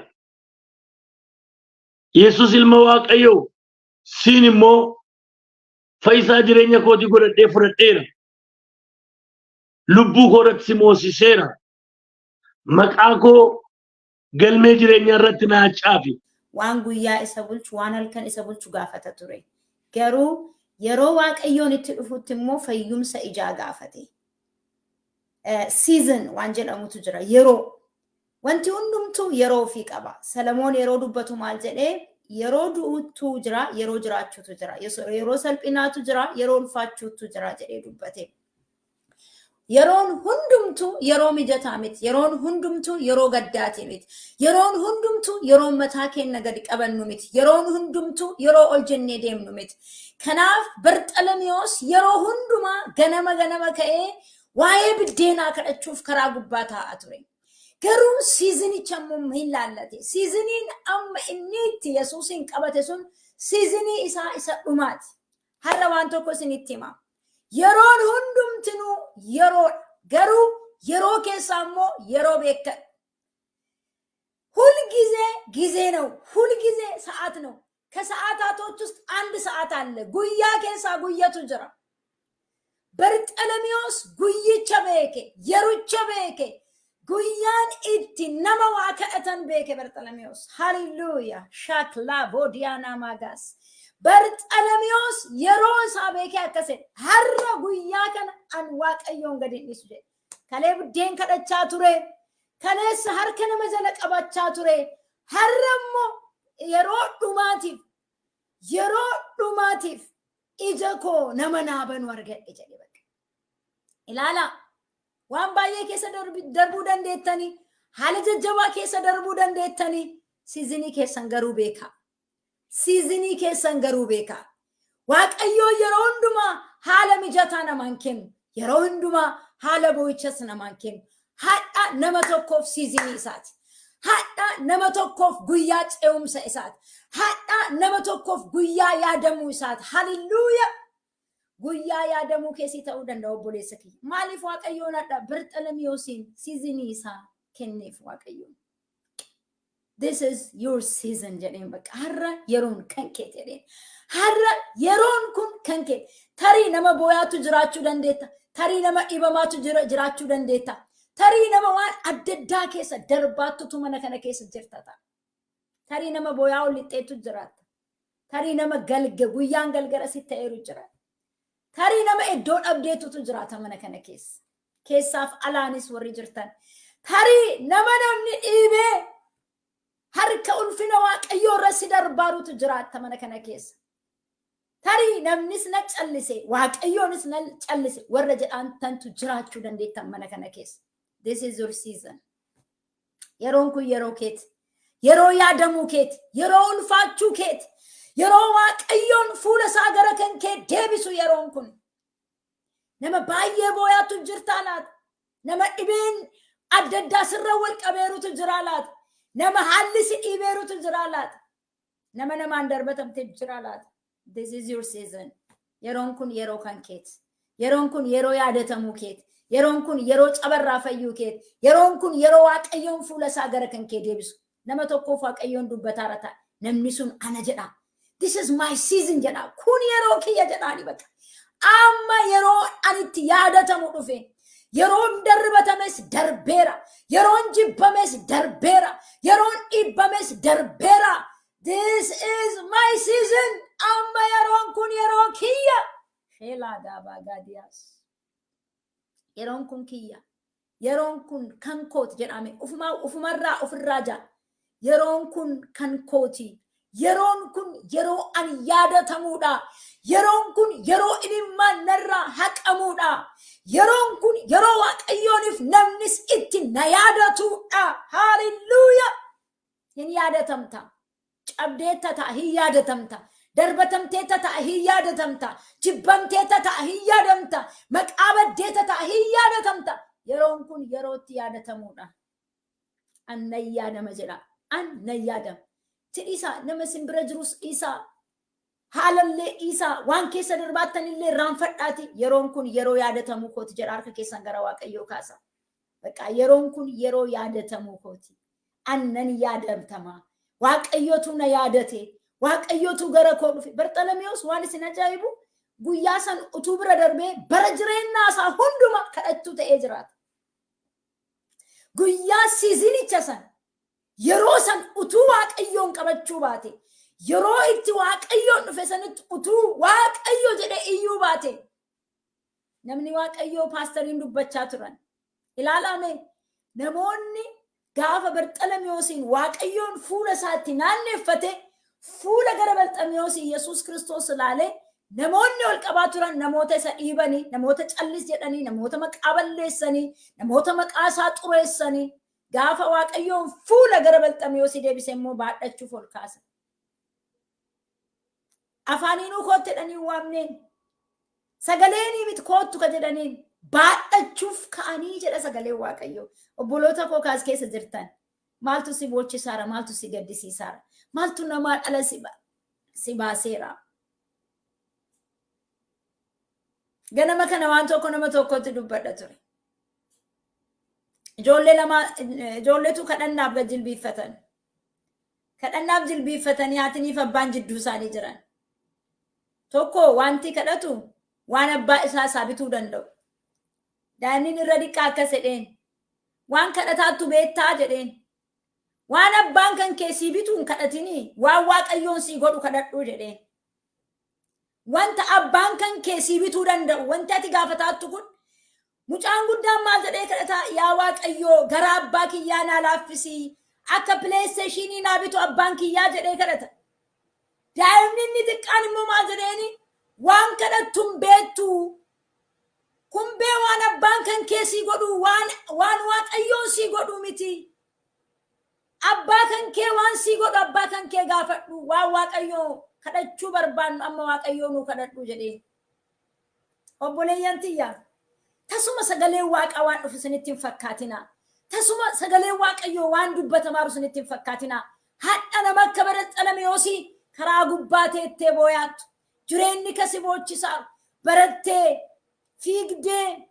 Yesus ilma Waaqayyoo siin immoo fayyisaa jireenya kootii godhadhee fudhadheera. Lubbuu koo irratti si moosiseera. Maqaa koo galmee jireenyaa irratti naa caafi. Waan guyyaa isa bulchu, waan halkan isa bulchu gaafata ture. Garuu yeroo Waaqayyoon itti dhufutti immoo fayyumsa ijaa gaafate. Season waan jedhamutu jira. Yeroo. Wanti hundumtuu yeroo ofii qaba. Salamoon yeroo dubbatu maal jedhee? Yeroo du'uutu jira, yeroo jiraachuutu jira. Yeroo salphinaatu jira, yeroo ulfaachuutu jira jedhee dubbate. Yeroon hundumtuu yeroo mijataa miti. Yeroon hundumtuu yeroo gaddaati miti. Yeroon hundumtuu yeroo mataa keenya gadi qabannu miti. Yeroon hundumtuu yeroo ol jennee deemnu miti. Kanaaf Barxalamiyoos yeroo hundumaa ganama ganama ka'ee waa'ee biddeenaa kadhachuuf karaa gubbaa taa'a ture. Garuu seasonicha immoo hin laallate. Seasoniin amma inni itti Yesuusiin qabate sun seasonii isaa isa dhumaati. Har'a waan tokko isinitti hima. Yeroon hundumtinuu yeroodha. Garuu yeroo keessaa immoo yeroo beekkadhu. ሁልጊዜ ጊዜ ነው። ሁልጊዜ ሰዓት ነው። ከሰዓታቶች ውስጥ አንድ ሰዓት አለ። Guyyaa keessa guyyaatu jira. Barxalamiyoos guyyicha beeke, yericha beeke, guyyaan itti nama waa kadhatan beeke Barxalamiyoos. Haleluuyaa! Shaklaa boodiyaanaa maagaas. Barxalamiyoos yeroo isaa beekee akkas jedhe. "Har'a guyyaa kana an Waaqayyoon gadi hin dhiisu" jedhe. Kalee buddeen kadhachaa ture. Kaleessa harka nama jala qabachaa ture. Har'a immoo yeroo dhumaatiif, yeroo dhumaatiif ija koo nama naa banu argadhe jedhe bakka. Ilaalaa, waan baay'ee keessa darbuu dandeettanii, haala jajjabaa keessa darbuu dandeettanii, seasonii keessan garuu beekaa. Seasonii keessan garuu beekaa. Waaqayyoo yeroo hundumaa haala mijataa namaan kennu. Yeroo hundumaa haala boo'ichas namaan kennu. Hadha nama tokkoof seasonii isaati. Hadha nama tokkoof guyyaa ce'umsa isaati. Hadha nama tokkoof guyyaa yaadamuu isaati. Haleluuyaa! Guyyaa yaadamuu keessi ta'uu danda'a, obboleessa kiyya. Maaliif Waaqayyoon hadha Barxalamiyoosiin seasonii isaa kenneef Waaqayyoon? "This is your season" jedheen bakka, har'a yeroon kan kee jedheen. Har'a yeroon kun kan kee. Tarii nama booyaatu jiraachuu dandeetta. Tarii nama dhibamaatu jiraachuu dandeetta. Tarii nama waan adda addaa keessa darbaattutu mana kana keessa jirta ta'a. Tarii nama booyaa ol lixxeetu jiraatta. Tarii nama galga guyyaan galgala sitti ta'eeru jiraata. Tarii nama iddoo dhabdeetutu jiraata mana kana keessa. Keessaaf alaanis warri jirtan. Tarii nama namni dhiibee harka ulfina Waaqayyoo irra si darbaarutu jiraatta mana kana keessa. Tarii namnis na callise, Waaqayyoonis na callise warra jedhaan tantu jiraachuu dandeettan mana kana keessa. This is your season. Yeroon kun yeroo keeti. Yeroo yaadamuu keeti. Yeroo ulfaachuu keeti. Yeroo Waaqayyoon fuula isaa gara kan kee deebisu yeroon kun. Nama baay'ee booyaatu jirtaa laata? Nama dhibeen adda addaa sirra wal qabeerutu jira laata? Nama haalli si dhiibeerutu jira laata? Nama namaan darbatamtee jira laata? This is your season. Yeroon kun yeroo kan keeti. Yeroon kun yeroo yaadatamuu keeti. Yeroon kun yeroo cabarraa fayyuu keeti. Yeroon kun yeroo Waaqayyoon fuula isaa gara kan kee deebisu. Nama tokkoof Waaqayyoon dubbataara ta'a. Namni sun ana jedha. "This is my season" jedha. "Kun yeroo kiyya" jedhaani bakka. Amma yeroo ani itti yaadatamu dhufe. Yeroon darbatames darbeera. Yeroon jibbames darbeera. Yeroon dhibbames darbeera. This is my season. Amma yeroon kun yeroo kiyya. Sheelaa daabaa gaadiyaas. Yeroon kun kiyya. Yeroon kun kan kooti jedhame ufumarraa ofirraa jaa. Yeroon kun kan kooti. Yeroon kun yeroo ani yaadatamuudha. Yeroon kun yeroo imimmaan narraa haqamuudha. Yeroon kun yeroo Waaqayyooniif namnis itti na yaadatuudha. Haalelluuyaa! Hin yaadatamta. Cabdeetta ta'a, hin yaadatamta. Darbatamteetta ta'a, hin yaadatamta. Jibbamteetta ta'a, hin yaadamta. Maqaa baddeetta ta'a, hin yaadatamta. Yeroon kun yerootti yaadatamuudha. An nan yaadama jedha. An nan yaadama. Ti dhiisaa, nama isin bira jirus dhiisaa. Haalallee dhiisaa, waan keessa darbaattanillee irraanfadhaati. "Yeroon kun yeroo yaadatamuu kooti" jedha, harka keessan gara Waaqayyoo kaasa. Bakka yeroon kun yeroo yaadatamuu kooti. An nan yaadamatama. Waaqayyotu na yaadate. Waaqayyotu gara koo dhufe. Barxalamiyoos waan isin ajaa'ibu, guyyaa san utuu bira darbee bara jireenyaa isaa hunduma kadhattuu ta'ee jiraata. Guyyaa seasonicha san, yeroo san utuu Waaqayyoon qabachuu baate, yeroo itti Waaqayyoon dhufe sanitti utuu Waaqayyo jedhe iyyuu baate, namni Waaqayyoo paastariin dubbachaa turan. Ilaalame, namoonni gaafa Barxalamiyoosiin Waaqayyoon fuula isaatti naanneeffate, fuula gara Barxalamiyoosii Yesuus Kiristoos ilaalee, namoonni ol qabaa turan, namoota isa dhiibanii, namoota callis jedhanii, namoota maqaa balleessanii, namoota maqaa isaa xureessanii, gaafa Waaqayyoon fuula gara Barxalamiyoosii deebise immoo baadhachuuf ol kaasa. Afaaniinuu kootti jedhanii waamneen, sagaleenii miti koottu ka jedhaniin, baadhachuuf ka'anii jedha sagaleen Waaqayyoo. Obboloota koo kaas keessa jirtan, maaltu si boochisaara? Maaltu si gaddisiisaara? Maaltu namaa dhala si baaseera? Ganama kana waan tokko nama tokkotti dubbadha ture. Ijoollee lama, ijoolleetu kadhannaaf gad jilbiiffatan. Kadhannaaf jilbiiffatanii haatiniif abbaan jidduu isaanii jiran. Tokko wanti kadhatu waan abbaa isaa isaa bituu danda'u. Daa'imni irra diqqaa akkas jedheen. Waan kadhataattu beektaa jedheen. Waan abbaan kan kee sii bituu hin kadhatinii, waan Waaqayyoon sii godhu kadhadhuu jedheen. Wanta abbaan kan kee sii bituu danda'u, wanti ati gaafataattu kun, mucaan guddaan maal jedhee kadhataa? Yaa Waaqayyoo, gara abbaa kiyyaa naa laaffisii, akka PlayStation naa bitu abbaan kiyyaa jedhee kadhata. Daa'imni inni xiqqaan immoo maal jedheeni? Waan kadhattu hin beektu. Kun bee waan abbaan kan kee sii godhu waan Waaqayyoon sii godhu miti. Abbaa kan kee waan sii godhu abbaa kan kee gaafadhu, waan Waaqayyoo kadhachuu barbaannu amma Waaqayyoo nuu kadhadhu jedhee. Obboleeyyan tiyya, tasuma sagaleen Waaqaa waan dhufu isinitti hin fakkaatina. Tasuma sagaleen Waaqayyoo waan dubbatamaaru isinitti hin fakkaatina. Hadha nama akka Barxalameyoosii karaa gubbaa teettee booyaattu. Jireenyi kasi boochisaa, barattee, fiigdee,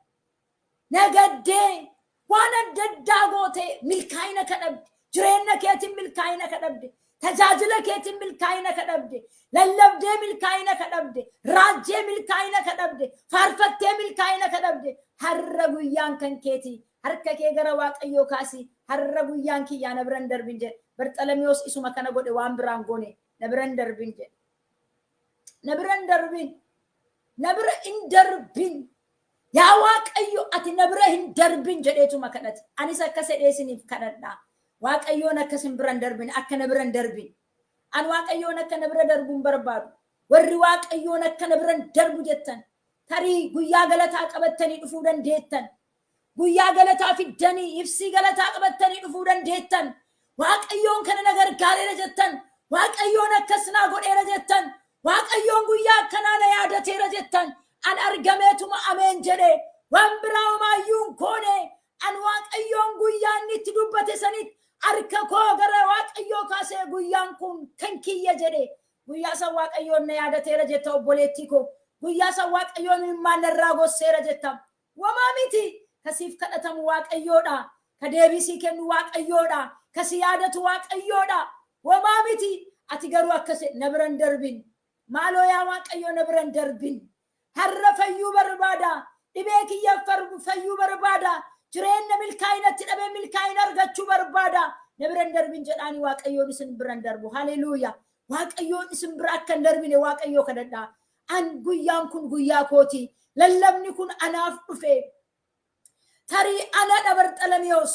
nagaddee, waan adda addaa gootee milkaa'ina kadhabde. Jireenya keetiin milkaa'ina kadhabde. Tajaajila keetiin milkaa'ina kadhabde. Lallabdee milkaa'ina kadhabde. Raajjee milkaa'ina kadhabde. Faarfattee milkaa'ina kadhabde. Har'a guyyaan kan keetii. Harka kee gara Waaqayyoo kaasii. Har'a guyyaan kiyyaa, na biran darbin jedhe. Barxalameyoos isuma kana godhe, waan biraan goone. Na biran darbin jedhe. Na biran darbin. Na bira hin darbin. Yaa Waaqayyo, ati na bira hin darbin jedheetuma kadhate. Anis akka sedhee isiniif kadhadha. Waaqayyoon akka isin bira hin darbin, akka na bira hin darbin. An Waaqayyoon akka na bira darbu hin barbaadu. Warri Waaqayyoon akka na bira hin darbu jettan, tarii guyyaa galataa qabattanii dhufuu dandeettan. Guyyaa galataa fiddanii, ibsii galataa qabattanii dhufuu dandeettan. Waaqayyoon kana na gargaareera jettan. Waaqayyoon akkas naa godheera jettan. Waaqayyoon guyyaa akkanaa na yaadateera jettan. An argameetuma ameen jedhe. Waan biraa homaayyuu hin goone. An Waaqayyoon guyyaa inni itti dubbate sanitti harka koo gara Waaqayyoo kaasee, guyyaan kun kan kiyya jedhe. Guyyaa san Waaqayyoon na yaadateera jetta, obboleettii koo. Guyyaa san Waaqayyoon imimmaan narraa gosseera jetta. Wamaa miti. Kasiif kadhatamu Waaqayyoodha. Ka deebisii kennu Waaqayyoodha. Kasi yaadatu Waaqayyoodha. Wamaa miti. Ati garuu akkas na biran darbin. Maaloo yaa Waaqayyoo, na biran darbin. Har'a fayyuu barbaada. Dhibee kiyya fayyuu barbaada. Jireenya milkaa'inatti dhabee milkaa'ina argachuu barbaada. Na biran darbin jedhaani, Waaqayyoon isin biran darbu. Haleluuyaa. Waaqayyoon isin bira akka hin darbine Waaqayyoo kadhadhaa. An guyyaan kun guyyaa kooti. Lallabni kun anaaf dhufe. Tarii ana Barxalameyoos.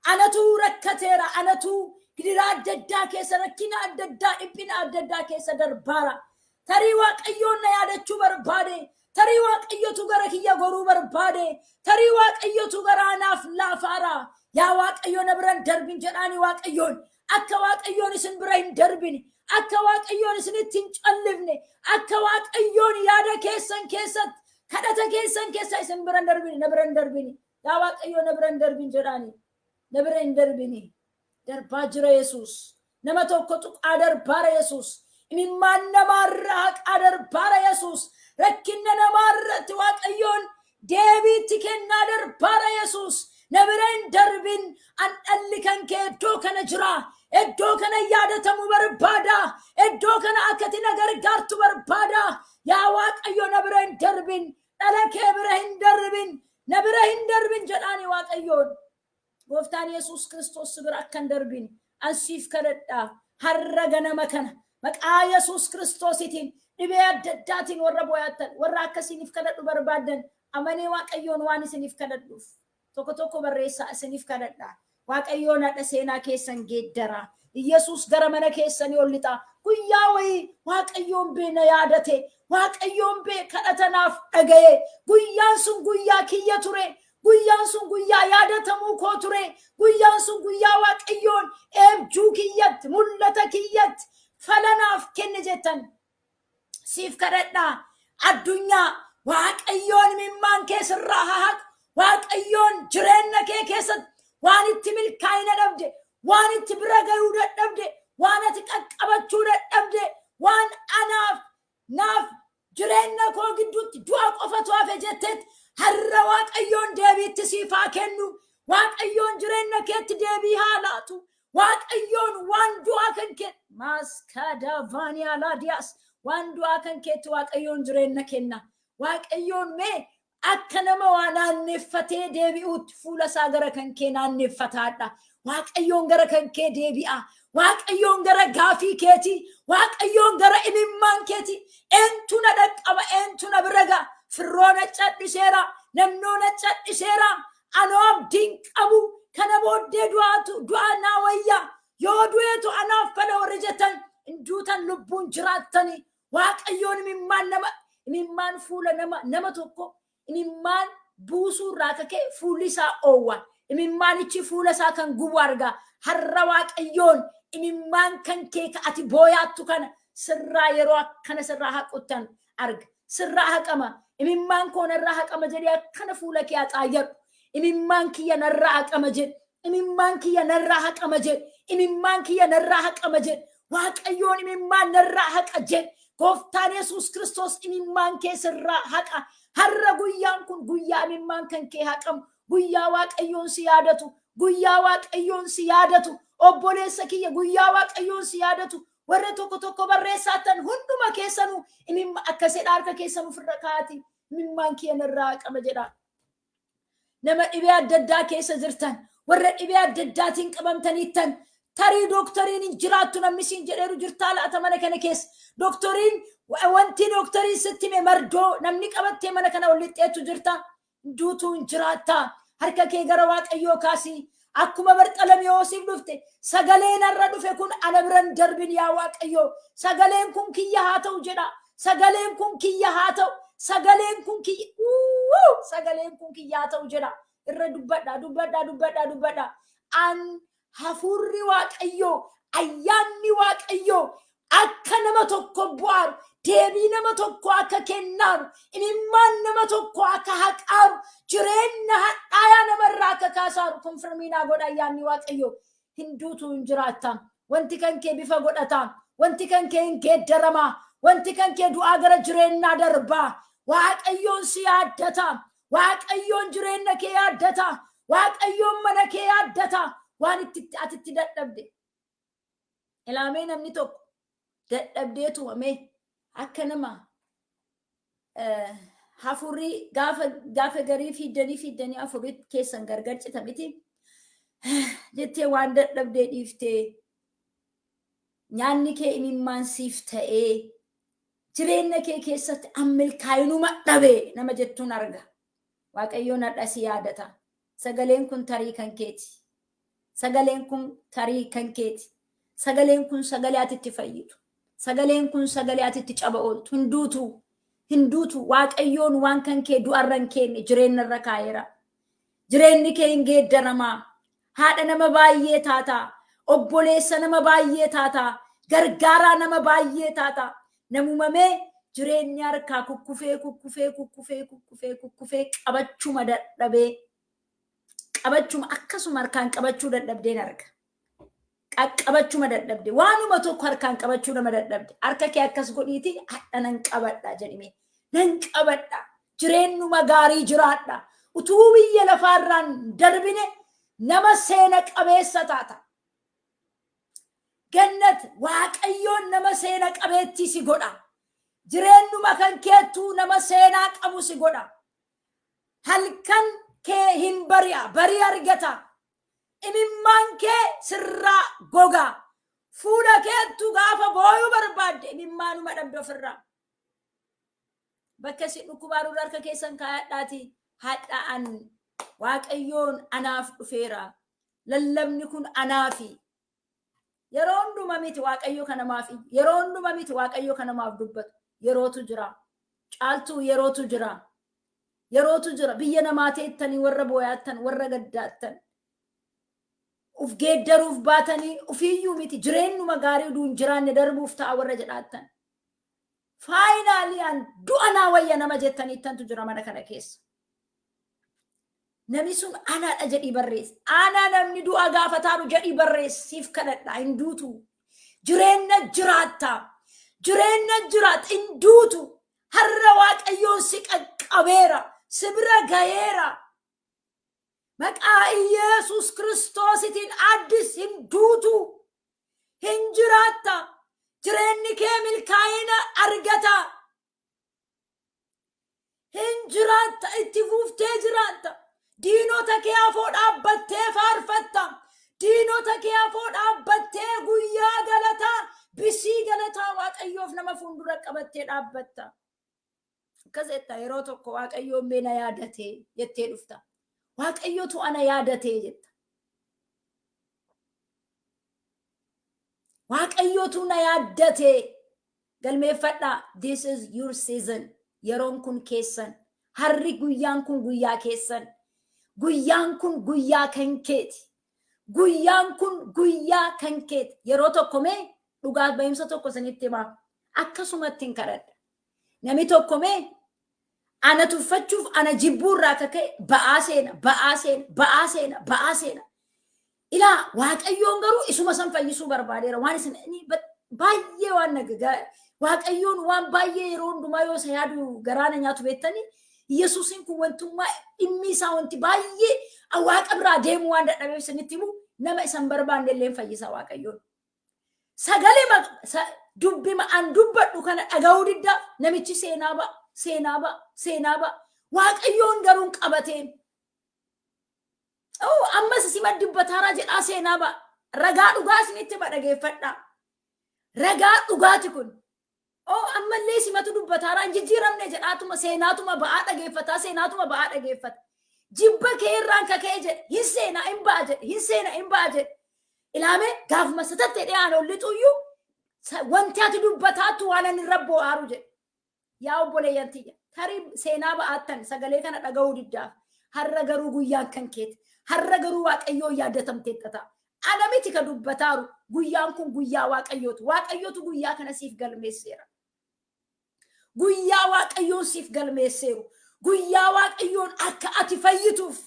Anatu rakkateera. Anatu gidiraa adda addaa keessa, rakkina adda addaa, dhiphina adda addaa keessa darbaara. Tarii Waaqayyoon na yaadachuu barbaade. Tarii Waaqayyotu gara kiyya goruu barbaade. Tarii Waaqayyotu garaa naaf laafaara. Yaa Waaqayyo, na biran darbin jedhaani Waaqayyoon. Akka Waaqayyoon isin bira hin darbine. Akka Waaqayyoon isinitti hin callifne. Akka Waaqayyoon yaada keessan keessatti, kadhata keessan keessa isin bira hin darbine, na bira hin darbine. Yaa Waaqayyo, na bira hin darbin jedhaani. Na bira hin darbini. Darbaa jira Yesuus. Nama tokko tuqaa darbaara Yesuus. Imimmaan namaarra haqaa darbaara Yesuus. Rakkinna namaarratti Waaqayyoon deebiitti kennaa darbaara Yesuus. Na bira hin darbin. An dhalli kan kee iddoo kana jira. Iddoo kana yaadatamu barbaada. Iddoo kana akkati na gargaartu barbaada. Yaa Waaqayyo, na bira hin darbin. Dhala kee bira hin darbin. Na bira hin darbin jedhaani Waaqayyoon. Gooftaan Yesuus Kiristoos si bira akka hin darbin an siif kadhadhaa. Har'a ganama kana maqaa Yesuus Kiristoositiin dhibee adda addaatiin warra boo'attan, warra akka isiniif kadhadhu barbaaddan, amanee Waaqayyoon waan isiniif kadhadhuuf tokko tokko barreessaa, isiniif kadhadhaa. Waaqayyoon hadha seenaa keessan geeddara. Yesuus gara mana keessanii ol lixa. Guyyaa wayii Waaqayyoon bee na yaadate. Waaqayyoon bee kadhatanaaf dhagaye. Guyyaan sun guyyaa kiyya ture. Guyyaan sun guyyaa yaadatamuu koo ture. Guyyaan sun guyyaa Waaqayyoon eebjuu kiyyatti, mul'ata kiyyatti falanaaf kenne jettan. Siif kadhadhaa. Addunyaa, Waaqayyoon imimmaan kee sirraa haa haqu. Waaqayyoon jireenya kee keessatti waan itti milkaa'ina dhabde, waan itti bira gahuu dadhabde, waan ati qaqqabachuu dadhabde, waan anaaf naaf jireenya koo gidduutti du'a qofatu hafe jettetti, har'a Waaqayyoon deebiitti siif haa kennu. Waaqayyoon jireenya keetti deebii haa laatu. Waaqayyoon waan du'aa kan kee maaskaadaavaaniyaa laadiyaas waan du'aa kan keetti Waaqayyoon jireenya kenna. Waaqayyoon mee akka nama waa naanneeffatee deebi'uutti fuula isaa gara kan kee naanneeffataadha. Waaqayyoon gara kan kee deebi'a. Waaqayyoon gara gaafii keetii. Waaqayyoon gara imimmaan keetii. Eentu na dhaqqaba? Eentu na bira ga'a? Firroo na cadhiseera. Namnoo na cadhiseera. Anoo abdiin qabu. Kana booddee du'aatu du'aa naa wayya. Yoo du'eetu anaaf fala warri jettan hin duutan, lubbuun jiraattani. Waaqayyoon imimmaan nama, imimmaan fuula nama tokko imimmaan buusuu irraa akka ka'e fuulli isaa oowwa. Imimmaanichi fuula isaa kan gubu arga. Har'a Waaqayyoon imimmaan kan kee ka ati booyaattu kana sirraa yeroo akkana sirraa haquttan arga. Sirraa haqama. Imimmaan koo narraa haqama jedhee akkana fuula kee haxaayyadhu. Imimmaan kiyya narraa haqama jedhe. Imimmaan kiyya narraa haqama jedhe. Imimmaan kiyya narraa haqama jedhe. Waaqayyoon imimmaan narraa haqa jedhe. Gooftaan Yesuus Kiristoos imimmaan kee sirraa haqa. Har'a guyyaan kun guyyaa imimmaan kan kee haqamu. Guyyaa Waaqayyoon si yaadatu. Guyyaa Waaqayyoon si yaadatu. Obboleessa kiyya, guyyaa Waaqayyoon si yaadatu. Warra tokko tokko barreessaatan hunduma keessanuu imimma akkasidha, harka keessan ofirra kaa'ati. Imimmaan kiyya narraa haqama jedha. Nama dhibee adda addaa keessa jirtan, warra dhibee adda addaatiin qabamtaniittan, tarii dooktariin hin jiraattu namni siin jedheeru jirtaa laata mana kana keessa? Dooktoriin, wanti dooktariin sitti hime mardoo namni qabattee mana kana ol lixxeetu jirta. Duutuu hin jiraatta. Harka kee gara Waaqayyoo kaasii. Akkuma Barxalamiyoosiif dhufte, sagaleen har'a dhufe kun ana biran darbin, yaa Waaqayyoo. Sagaleen kun kiyya haa ta'u jedha. Sagaleen kun kiyya haa ta'u. Sagaleen kun kiyya. Uuu! Sagaleen kun kiyya haa ta'u jedha. Irra dubbadha, dubbadha, dubbadha, dubbadha. An hafuurri Waaqayyoo, ayyaanni Waaqayyoo akka nama tokko bu'aaru, deebii nama tokko akka kennaaru, imimmaan nama tokko akka haqaaru, jireenya hadhaayaa namarraa akka kaasaaru confirm naa godha ayyaanni Waaqayyoo. Hin duutu, hin jiraatta. Wanti kan kee bifa godhata. Wanti kan kee hin geeddaramaa. Wanti kan kee du'aa gara jireenyaa darbaa. Waaqayyoon si yaaddata. Waaqayyoon jireenya kee yaaddata. Waaqayyoon mana kee yaaddata. Waan itti ati itti dadhabde. Ilaamee, namni tokko dadhabdee tumamee akka nama hafuurri gaafa garii fiiddanii fiiddanii hafuurri keessan gargar cita miti jettee, waan dadhabdee dhiiftee, nyaanni kee imimmaan siif ta'ee, jireenya kee keessatti ammilkaayinuma dhabe nama jettuun arga. Waaqayyoon har'a si yaadata. Sagaleen kun tarii kan keeti. Sagaleen kun tarii kan keeti. Sagaleen kun sagalee ati itti fayyitu. Sagaleen kun sagalee ati itti caba ooltu. Hin duutu. Hin duutu. Waaqayyoon waan kan kee du'arra hin kenne, jireenyarra kaa'eera. Jireenyi kee hin geeddaramaa. Haadha nama baay'ee taataa. Obboleessa nama baay'ee taataa. Gargaaraa nama baay'ee taataa. Namumamee jireenyi harkaa kukkufee, kukkufee, kukkufee, kukkufee, kukkufee, qabachuma dadhabee, qabachuma akkasuma harkaan qabachuu dadhabdeen arga. Qaqqabachuma dadhabde, waanuma tokko harkaan qabachuu nama dadhabde, harka kee akkas godhiiti, hadha nan qabadha jedhime, nan qabadha, jireenyuma gaarii jiraadha, utuu biyya lafaarraan darbine nama seena qabeessa taata. Gannat, Waaqayyoon nama seena qabeettii si godha. Jireenyuma kan keettuu nama seenaa qabu si godha. Halkan kee hin bari'a, barii argata. Imimmaan kee sirraa goga. Fuula keettu gaafa booyuu barbaadde imimmaanuma dhabde ofirraa. Bakka isin dhukkubaa harka keessan kaayadhaati, hadha'an Waaqayyoon anaaf dhufeera. Lallabni kun anaafi. Yeroo hunduma miti Waaqayyo kan namaaf, yeroo hunduma miti Waaqayyo kan namaaf dubbatu. Yerootu jira. Caaltuu, yerootu jira. Yerootu jira. Biyya namaa teettanii warra booyaattan, warra gaddaattan. Uf geeddaruuf baatanii ufiiyyuu miti, jireenyuma gaarii uduu hin jiraanne darbuuf ta'a warra jedhaattan. Finally an du'a naa wayya nama jettaniittantu jira mana kana keessa. Namni sun anaadha jedhii barreessi. Ana namni du'a gaafataaru jedhii barreessi. Siif kadhadha, hin duutu. Jireenya jiraatta. Jireenya jiraatta, hin duutu. Har'a Waaqayyoon si qaqqabeera. Si bira gaheera. Maqaa Iyeesus Kiristoositiin Addis hin duutu. Hin jiraatta. Jireenyi kee milkaa'ina argata. Hin jiraatta, itti fuuftee jiraatta. Diinota kee afoo dhaabbattee faarfatta. Diinota kee afoo dhaabbattee guyyaa galataa, bisii galataa Waaqayyoof nama fuuldura qabattee dhaabbatta. Akkas jetta, yeroo tokko Waaqayyoon mee na yaadatee jettee dhufta. Waaqayyotu ana yaadatee jetta. Waaqayyotu na yaaddatee. Galmeeffadhaa. This is your season. Yeroon kun keessan. Harri guyyaan kun guyyaa keessan. Guyyaan kun guyyaa kan keeti. Guyyaan kun guyyaa kan keeti. Yeroo tokko mee dhugaa ba'imsa tokko isinitti himaa. Akkasumatti hin kadhadha. Namni tokko mee ana tuffachuuf ana jibbuu irraa akka ka'e ba'aa seena, ba'aa seena, ba'aa seena, ba'aa seena. Ilaa, Waaqayyoon garuu isuma san fayyisuu barbaadeera. Waan isin baay'ee waan Waaqayyoon waan baay'ee yeroo hundumaa yoo isa yaadu garaa na nyaatu beektanii, Yesuusiin kun wantummaa dhimmi isaa wanti baay'ee Waaqa biraa deemuu waan dadhabeef isinitti himu, nama isan barbaanne illee fayyisa Waaqayyoon. Sagalee dubbima an dubbadhu kana dhaga'uu diddaa namichi seenaa ba'a, seenaa ba'a, seenaa ba'a. Waaqayyoon garuu hin qabateen. Oh, ammas sima dubbataaraa jedhaa seenaa ba'a. Ragaa dhugaa isinitti hima, dhageeffadhaa. Ragaa dhugaati kun. Oh, ammallee simatu dubbataaraa, hin jijjiiramne jedhaatuma seenaatuma ba'aa dhageeffataa, seenaatuma ba'aa dhageeffata. Jibba kee irraan kaka'e jedhe, hin seenaa hin ba'a jedhe, hin seena hin ba'a jedhe. Ilaame, gaafuma satatte dhiyaan ol lixuyyuu wanti ati dubbataattu waan ani irra boo'aaru jedhe. Yaa obboleeyyan tiyya, tarii seenaa ba'aattan sagalee kana dhaga'uu diddaaf. Har'a garuu guyyaan kan keeti. Har'a garuu Waaqayyoon yaadatamteetta ta'a. Ana miti ka dubbataaru, guyyaan kun guyyaa Waaqayyooti. Waaqayyootu guyyaa kana siif galmeesseera. Guyyaa Waaqayyoon siif galmeesseeru. Guyyaa Waaqayyoon akka ati fayyituuf.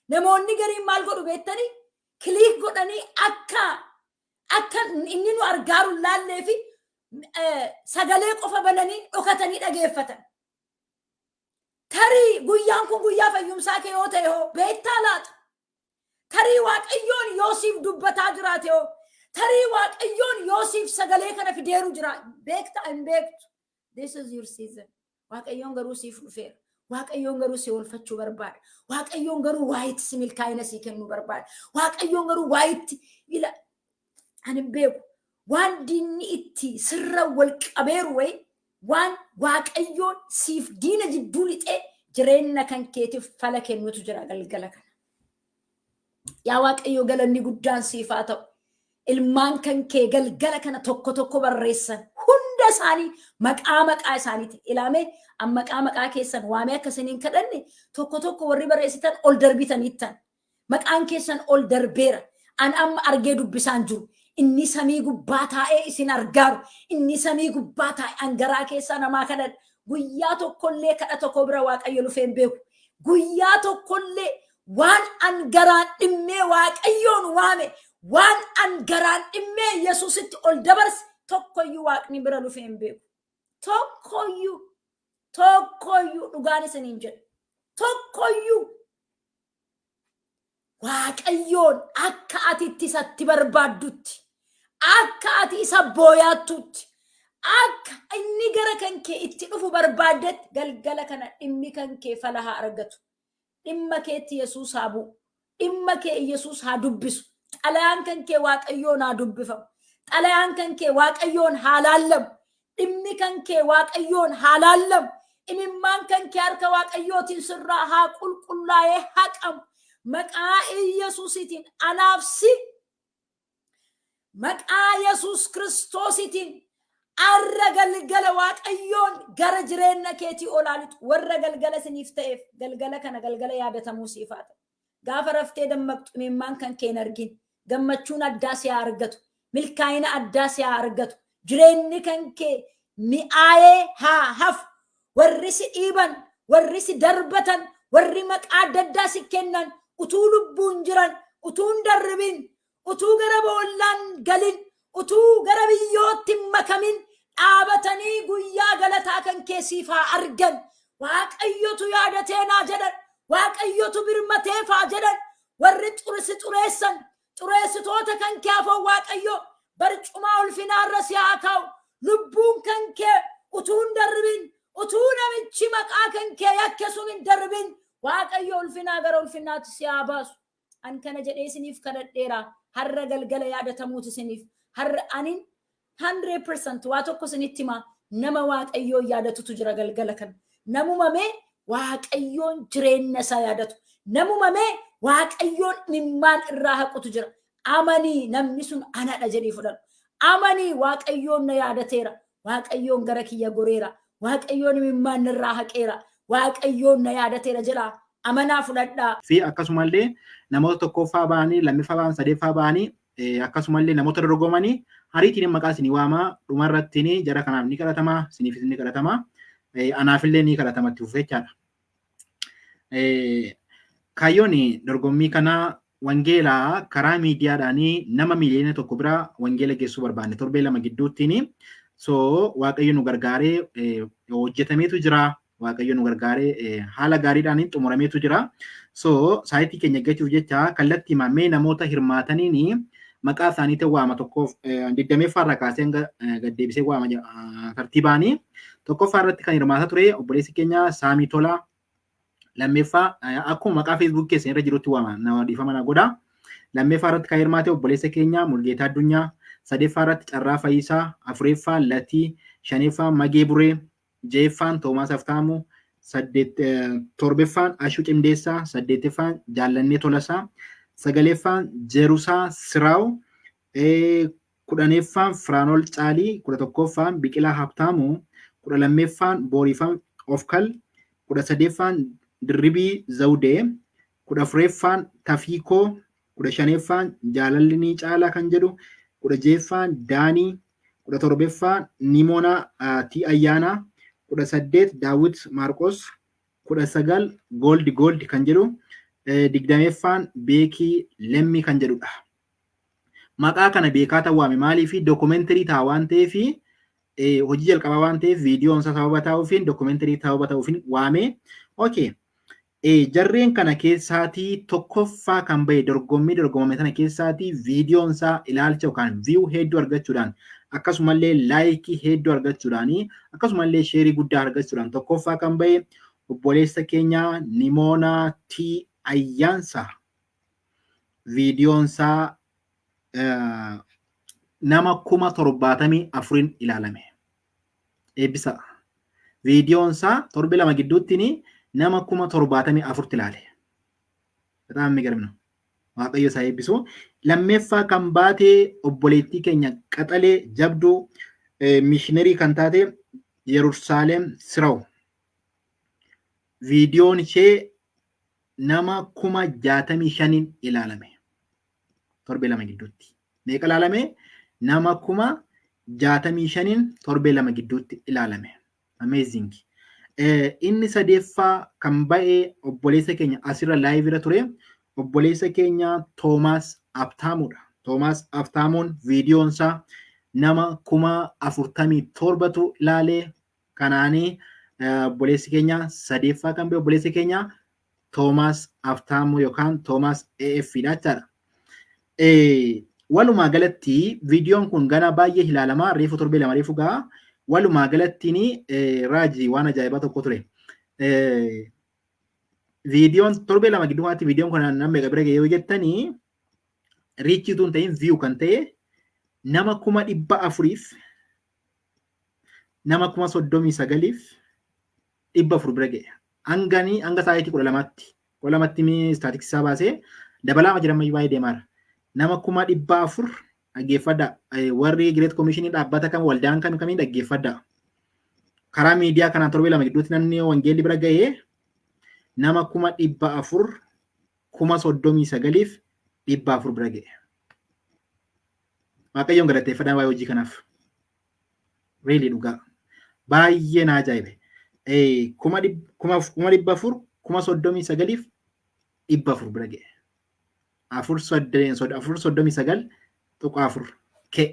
Namoonni gariin maal godhu beektanii? Click godhanii akka inni nu argaaru hin laallee fi sagalee qofa bananii dhokatanii dhageeffatan. Tarii guyyaan kun guyyaa fayyumsaa kee yoo ta'e hoo beektaa laata? Tarii Waaqayyoon yoo siif dubbataa jiraate hoo? Tarii Waaqayyoon yoo siif sagalee kana fideeru jira, beektaa hin beektu. This is your season. Waaqayyoon garuu siif dhufeera. Waaqayyoon garuu si oolfachuu barbaada. Waaqayyoon garuu waayitti si milkaa'ina sii kennuu barbaada. Waaqayyoon garuu waayitti ila ani hin beeku. Waan diinni itti sirra wal qabeeru wayi, waan Waaqayyoon siif diina jidduu lixee jireenya kan keetiif fala kennutu jira galgala kana. Yaa Waaqayyo, galanni guddaan siif haa ta'u. Ilmaan kan kee galgala kana tokko tokko barreessan hunda isaanii maqaa maqaa isaaniitiin ilaamee, an maqaa maqaa keessan waamee akka isiniin kadhanne, tokko tokko warri barreessitan ol darbitaniittan. Maqaan keessan ol darbeera. An amma argee dubbisaan jiru. Inni samii gubbaa taa'ee isin argaaru. Inni samii gubbaa taa'e, an garaa keessaa namaa kadhadha. Guyyaa tokkollee kadha tokko bira Waaqayyo lufee hin beeku. Guyyaa tokkollee waan an garaan dhimmee Waaqayyoon waame, waan an garaan dhimmee Yesuusitti ol dabarse tokkoyyuu Waaqni bira lufee hin beeku. Tokkoyyuu, tokkoyyuu, dhugaan isiniin jedhu. Tokkoyyuu Waaqayyoon akka ati itti isatti barbaaddutti, akka ati isa booyaattutti, akka inni gara kan kee itti dhufu barbaaddetti, galgala kana dhimmi kan kee fala haa argatu. Dhimma keetti Yesuus haa bu'u. Dhimma kee Yesuus haa dubbisu. Xalayaan kan kee Waaqayyoon haa dubbifamu. Xalayaan kan kee Waaqayyoon haa laallamu. Dhimmi kan kee Waaqayyoon haa laallamu. Imimmaan kan kee harka Waaqayyootiin sirraa haa qulqullaa'ee haqamu. Maqaa Iyyasuusiitiin anaaf si, maqaa Yesuus Kiristoosiitiin arra galgala Waaqayyoon gara jireenya keetii olaaltu, warra galgala isiniif ta'eef galgala kana galgala yaadatamuu siif haa ta'u. Gaafa raftee dammaqxu imimmaan kan kee hin argin. Gammachuun addaa si haa argatu. Milkaa'ina addaa si haa argatu. Jireenyi kan kee mi'aayee haa hafu. Warri si dhiiban, warri si darbatan, warri maqaa adda addaa si kennan utuu lubbuun jiran, utuu hin darbin, utuu gara boollaan galin, utuu gara biyyootti hin makamin dhaabatanii guyyaa galataa kan kee siif haa argan. Waaqayyotu yaadatee naa jedhan. Waaqayyotu birmateefaa jedhan. Warri xurisi xureessan xureessitoota kan kee hafan, Waaqayyo barcumaa ulfinaarra si haa kaa'u. Lubbuun kan kee utuu hin darbin, utuu namichi maqaa kan kee yakke sun hin darbin, Waaqayyo ulfinaa gara ulfinaatti si haa baasu. An kana jedhee isiniif kadhadheera. Har'a galgala yaadatamuuti isiniif. Har'a anin 100% waa tokko isinitti himaa, nama Waaqayyoon yaadatutu jira galgala kana. Namuma mee Waaqayyoon jireenya isaa yaadatu. Namuma mee Waaqayyoon imimmaan irraa haqutu jira. Amanii, namni sun anadha jedhii fudhadhu. Amanii, Waaqayyoon na yaadateera. Waaqayyoon gara kiyya goreera. Waaqayyoon imimmaan irraa haqeera. Waaqayyoon na yaadateera jedha. Amanaa, fudhadhaa. Fi akkasumallee namoota tokkoffaa ba'anii, lammaffaa ba'an, sadeeffaa ba'anii, akkasumallee namoota dorgomanii hariitiin maqaa isinii waamaa. Dhumarratti jara kanaaf ni kadhatama, isiniifis ni kadhatama, anaafillee ni kadhatama itti fufee jechaadha. Kaayyoon dorgommii kanaa wangeelaa karaa miidiyaadhaanii nama 1 miiliyoona bira wangeela geessuu barbaanne torbee 2 gidduuttiin. So Waaqayyo nu gargaaree hojjetameetu jira. Waaqayyo nu gargaaree haala gaariidhaan xumurameetu jira. So saayitii keenya eeggachuuf jecha kallattii mee namoota hirmaataniin maqaa isaanii ta'u waama. Tokkoof digdameeffaa irraa kaasee hanga gaddeebisee waama tartiibaanii. Tokkoffaa irratti kan hirmaataa ture obboleessi keenya Saamii Tolaa. Lammeeffaa, akkuma maqaa Facebook keessan irra jirutti waama, nama dhiifama na godha. Lammeeffaa irratti kan hirmaate obboleessa keenya Mulgeetaa Addunyaa. Sadeeffaa irratti Carraa Fayyisaa. Afureeffaa Latii. Shaneeffaa Magee Buree. Ja'effaan Toomaas Aftaamuu. Torbeffaan Ashuu Cimdeessaa. Saddeetteffaan Jaallannee Tolasaa. Sagaleeffaan Jerusaa Siraaw. 10ffaan Firaanol Caalii. 11ffaan Biqilaa Habtaamuu. 12ffaan Booriifam Ofkal. 13ffaan Dirribii Zawudee. 14ffaan Tafiikoo. 15ffaan Jaalalli ni caalaa kan jedhu. 16ffaan Daanii. 17ffaan Nimoonaa T Ayyaanaa. 18 Daawit Maarqos. 19 Gooldi Gooldi kan jedhu. 20ffaan Beekii Lemmii kan jedhudha. Maqaa kana beekaa ta'uu waame maalii fi dookumentarii ta'a waan ta'eef, hojii jalqabaa waan ta'eef, viidiyoon isaa sababa ta'uufiin, dookumentarii sababa ta'uufiin waame. Okay. Jarreen kana keessaatii tokkoffaa kan bahe, dorgommii dorgomame sana keessaatii viidiyoon isaa ilaalcha yookaan view hedduu argachuudhaan, akkasumallee like hedduu argachuudhaan, akkasumallee share guddaa argachuudhaan tokkoffaa kan bahe obboleessa keenya Nimoonaa T Ayyaansaa. Viidiyoon isaa nama 74,000n ilaalame. Eebbisa. Viidiyoon isaa torbe 2 gidduutti nama 74,000tti ilaale. በጣም የሚገርም ነው። Waaqayyo isaa eebbisu. Lammeeffaa kan baatee obboleettii keenya qaxalee jabduu mishiinarii kan taate Yerusaalem Siraw. Viidiyoon ishee nama 65,000n ilaalame. Torbee 2 gidduutti. Meeqa ilaalame? Nama 65,000n torbee 2 gidduutti ilaalame. Amazing. Inni sadeeffaa kan ba'e obboleessa keenya asirra live irra ture, obboleessa keenya Toomaas Abtaamuudha. Toomaas Abtaamuun viidiyoon isaa nama 47,000tu ilaalee. Kanaanii obboleessi keenya sadeeffaa kan ba'e obboleessi keenya Toomaas Abtaamuu yookaan Toomaas AF dha jechaadha. Walumaa galatti viidiyoon kun gana baay'ee ilaalamaa, reefu torbee 2 reefu ga'a. Walumaa galattiin raajii waan ajaa'ibaa tokko ture. Viidiyoon torbee 2 gidduu kanatti viidiyoon kun nama meeqa bira ga'e yoo jettanii, reach utuu hin ta'in view kan ta'e, nama 400,000f nama 39,400 bira ga'e. Hanganii hanga sa'aatii 12tti 12tti statistics isaa baasee dabalaama jira, ammayyuu baay'ee deemaara. Nama 400,000. Dhaggeeffadha. Warri Great Commission dhaabbata kam, waldaan kam kamiin, dhaggeeffadha. Karaa miidiyaa kanaan torbee 2 gidduutti namni wangeelli bira ga'ee nama 439,400 bira ga'e. Waaqayyoon galateeffadhaa waa'ee hojii kanaaf. Really, dhugaa. Baay'ee na ajaa'ibe. 439,400 bira ga'e. 439.4 ke.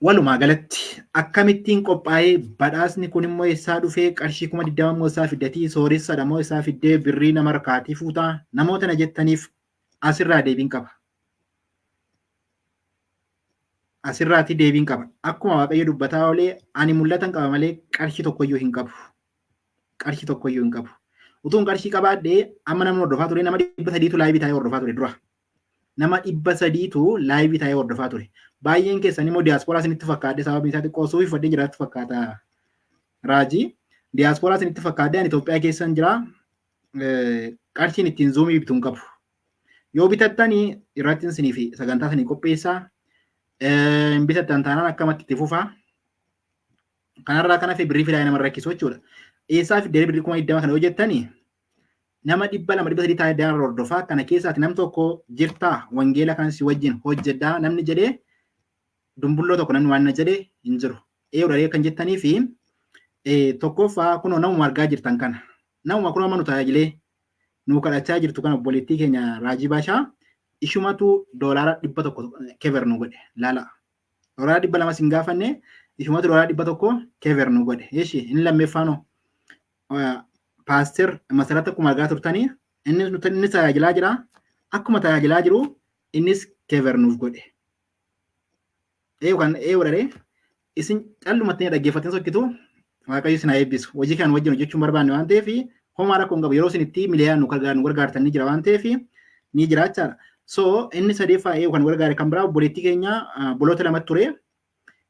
Walumaa galatti akkamittiin qophaa'ee, badhaasni kun immoo eessaa dhufee, qarshii 20,000 immoo isaa fiddatii, sooressadha moo isaa fiddee birrii nama harkaatii fuutaa namoota na jettaniif asirraa deebiin qaba. Asirraati deebiin qaba. Akkuma Waaqayyo dubbataa oolee, ani mul'atan qaba malee qarshii tokkoyyuu hin qabu. Qarshii tokkoyyuu hin qabu. Utuun qarshii qabaadhee amma namni hordofaa ture, nama 300tu live taa'ee hordofaa ture dura. Nama 300tu live taa'ee hordofaa ture. Baay'een keessan immoo diyaasporaa isinitti fakkaadhe, sababiin isaa xiqqoo suufii fadhee jiraatti fakkaata raajii. Diyaasporaa isinitti fakkaadhe, ani Itoophiyaa keessan jira. Qarshiin ittiin Zoomii bitu hin qabu. Yoo bitattanii irratti isinii fi sagantaa isinii qopheessaa. Hin bitattan taanaan akkamatti itti fufaa. Kanarraa kan hafe birrii fidaa nama rakkisu jechuudha. Eessaa fiddee birrii 20,000 kana yoo jettanii, nama 200, 300 taa'ee daara hordofaa kana keessaati nam tokko jirtaa wangeela kan si wajjin hojjedhaa namni jedhee dumbulloo tokko namni waan na jedhee hin jiru. Eeyyuu kan jettanii fi tokkoffaa kunoo namuma argaa jirtan kana, namuma kunoo amma nu tajaajilee nu kadhachaa jirtu kana, obboleettii keenya Raajii Baashaa, ishumatu $100 cover nu godhe laala. $200 sin gaafanne, ishumatu $100 cover nu godhe. Eshi, inni lammeeffaanoo Paaster Masarat akkuma argaa turtanii inni tajaajilaa jira. Akkuma tajaajilaa jiru innis cover nuuf godhe. Eeyu kan eeyu dharee isin callumatti dhaggeeffatanii sokkitu, Waaqayyo isin haa eebbisu. Hojii kan wajjin hojjechuun barbaanne waan ta'eef homaa rakkoo hin qabu. Yeroo isin itti miliyoonaan nu gargaartan ni jira waan ta'eef ni jira jechaadha. So inni sadeeffaa eeyu kan gargaare kan biraa obboleettii keenya boloota lamatti ture.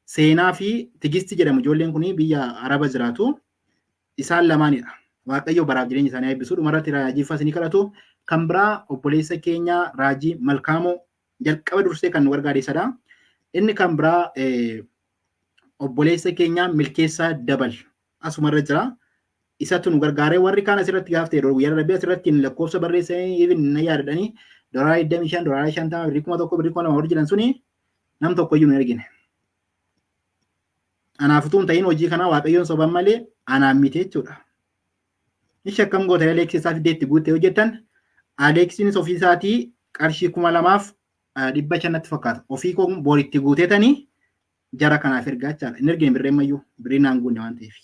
Seenaa fi Tigisti jedhamu, ijoolleen kun biyya Araba jiraatu. Isaan lamaanidha. Waaqayyo baraaf jireenya isaanii eebbisu. Dhumarratti raajii isinii kadhatu. Kan biraa obboleessa keenya Raajii Malkaamoo jalqaba dursee kan nu gargaare isadha. Inni kan biraa obboleessa keenya Milkeessaa Dabal asumarra jira. Isatu nu gargaaree warri kaan asirratti gaaf ta'e guyyaa darbee asirratti lakkoofsa barreessanii even na yaadadhanii $25, $50, birrii 1,000, birrii 2,000 warri jedhan suni nam tokko iyyuu hin argine. Anaaf utuu hin ta'in hojii kanaa Waaqayyoon soban malee anaan miti jechuudha. Ishi akkam goota, Aleeksii isaa fiddee itti guuttee hojjettan, Aleeksiinis ofii isaatii qarshii 2,500 natti fakkaata. Ofii koo boritti guuteetanii jara kanaaf ergaa jechaadha. Hin ergine birree ammayyuu, birrii naan guunne waan ta'eef.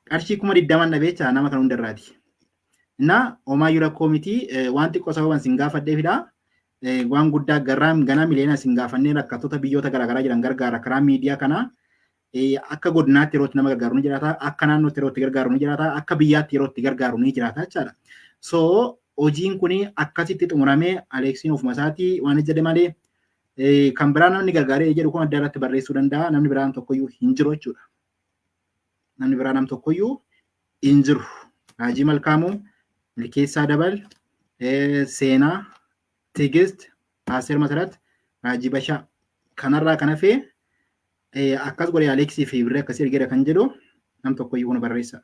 Qarshii 20,000 dhabee jecha nama kana hundarraati. Innaa homaayyuu rakkoo miti, waan xiqqoo sababan sin gaafadheefidha. Waan guddaa garraa ganaa miliyoona sin gaafannee rakkattoota biyyoota garaagaraa jiran gargaara karaa miidiyaa kanaa. Akka godinaatti yeroo itti nama gargaaru ni jiraata, akka naannootti yeroo itti gargaaru ni jiraata, akka biyyaatti yeroo itti gargaaru ni jiraata jechaadha. So hojiin kun akkasitti xumuramee Aleeksiin ofuma isaatii waan jedhe malee kan biraa namni gargaaree jedhu kun adda irratti barreessuu danda'a. Namni biraan tokkoyyuu hin jiru jechuudha. Namni biraa nam tokkoyyuu hin jiru. Raajii Malkaamuu, Milkeessaa Dabal, Seenaa, Tigist, Paaster Masarat, Raajii Bashaa. Kanarraa kan hafee akkas godhe Aleeksii fi birrii akkasii ergeera kan jedhu nam tokkoyyuu kun barreessa.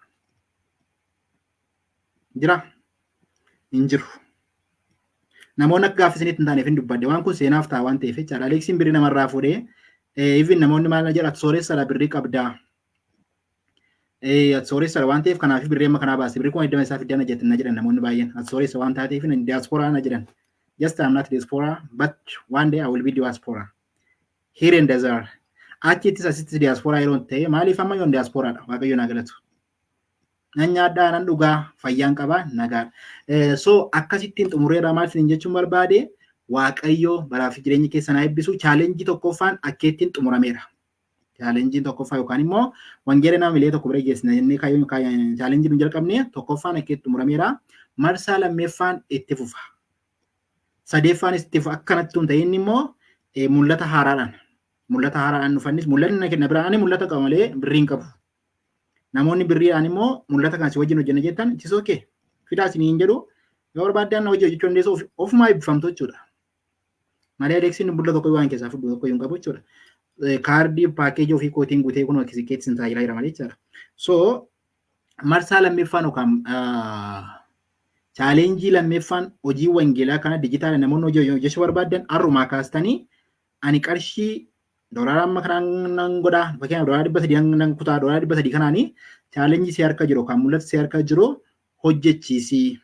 Jira? Hin jiru. Namoonni akka gaaffii isinitti hin taaneef hin dubbadde. Waan kun seenaaf ta'a waan ta'eef jechaadha. Aleeksiin birrii namarraa fuudhee, even namoonni maal na jedha, ati sooressadha, birrii qabdaa. Ati sooressadha waan ta'eef kanaaf birrii amma kanaa baase, birrii 20,000 isaa fiddee na jettan na jedhan namoonni baay'een. Ati sooressa waan taateef diaspora na jedhan. Just I'm not diaspora, but one day I will be diaspora. Here and there. Achittis asittis diaspora yeroo ta'e, maaliif amma yoon diasporaadha, Waaqayyo naa galatu. Nan nyaadhaa, nan dhugaa, fayyaan qabaa, nagaadha. So akkasittiin xumureera. Maal isin jechuun barbaade, Waaqayyo baraa fi jireenya keessan haa eebbisu. Challenge tokkoffaan akkeettiin xumurameera. Challengeiin tokkoffaa yookaan immoo wangeela nama miliyoona 1 bira geessina jennee challenge nu jalqabne tokkoffaan akkeetti xumurameera. Marsaa lammeeffaan itti fufa. Sadeeffaanis itti fufa, akkanatti hin ta'in immoo mul'ata haaraadhaan. Mul'ata haaraadhaan dhufannis mul'atni na kenna biraan, ani mul'ata qaba malee birrii hin qabu. Namoonni birriidhaan immoo mul'ata kan si wajjin hojjenna jettan, it is okay. Fidaa isinii hin jedhu, yoo barbaaddan na hojii hojjechuu dandeessu, ofumaa eebbifamtu jechuudha. Malee Aleeksiin bulla tokko waan keessaa fudhu tokko hin qabu jechuudha. Kaardii paakeejii ofii kootiin guutee kun keetti sin tajaajilaa jira malee jechuudha. So marsaa lammeeffaan yookaan challenge lammeeffaan hojii wangeelaa kana dijitaala namoonni hojii hojjechuu barbaaddan har'umaa kaastanii ani qarshii doolaara amma kanaan nan godhaa, fakkeenyaaf $300 nan kutaa, $300 kanaanii challenge si harka jiru kan mul'atu si harka jiru hojjechiisii.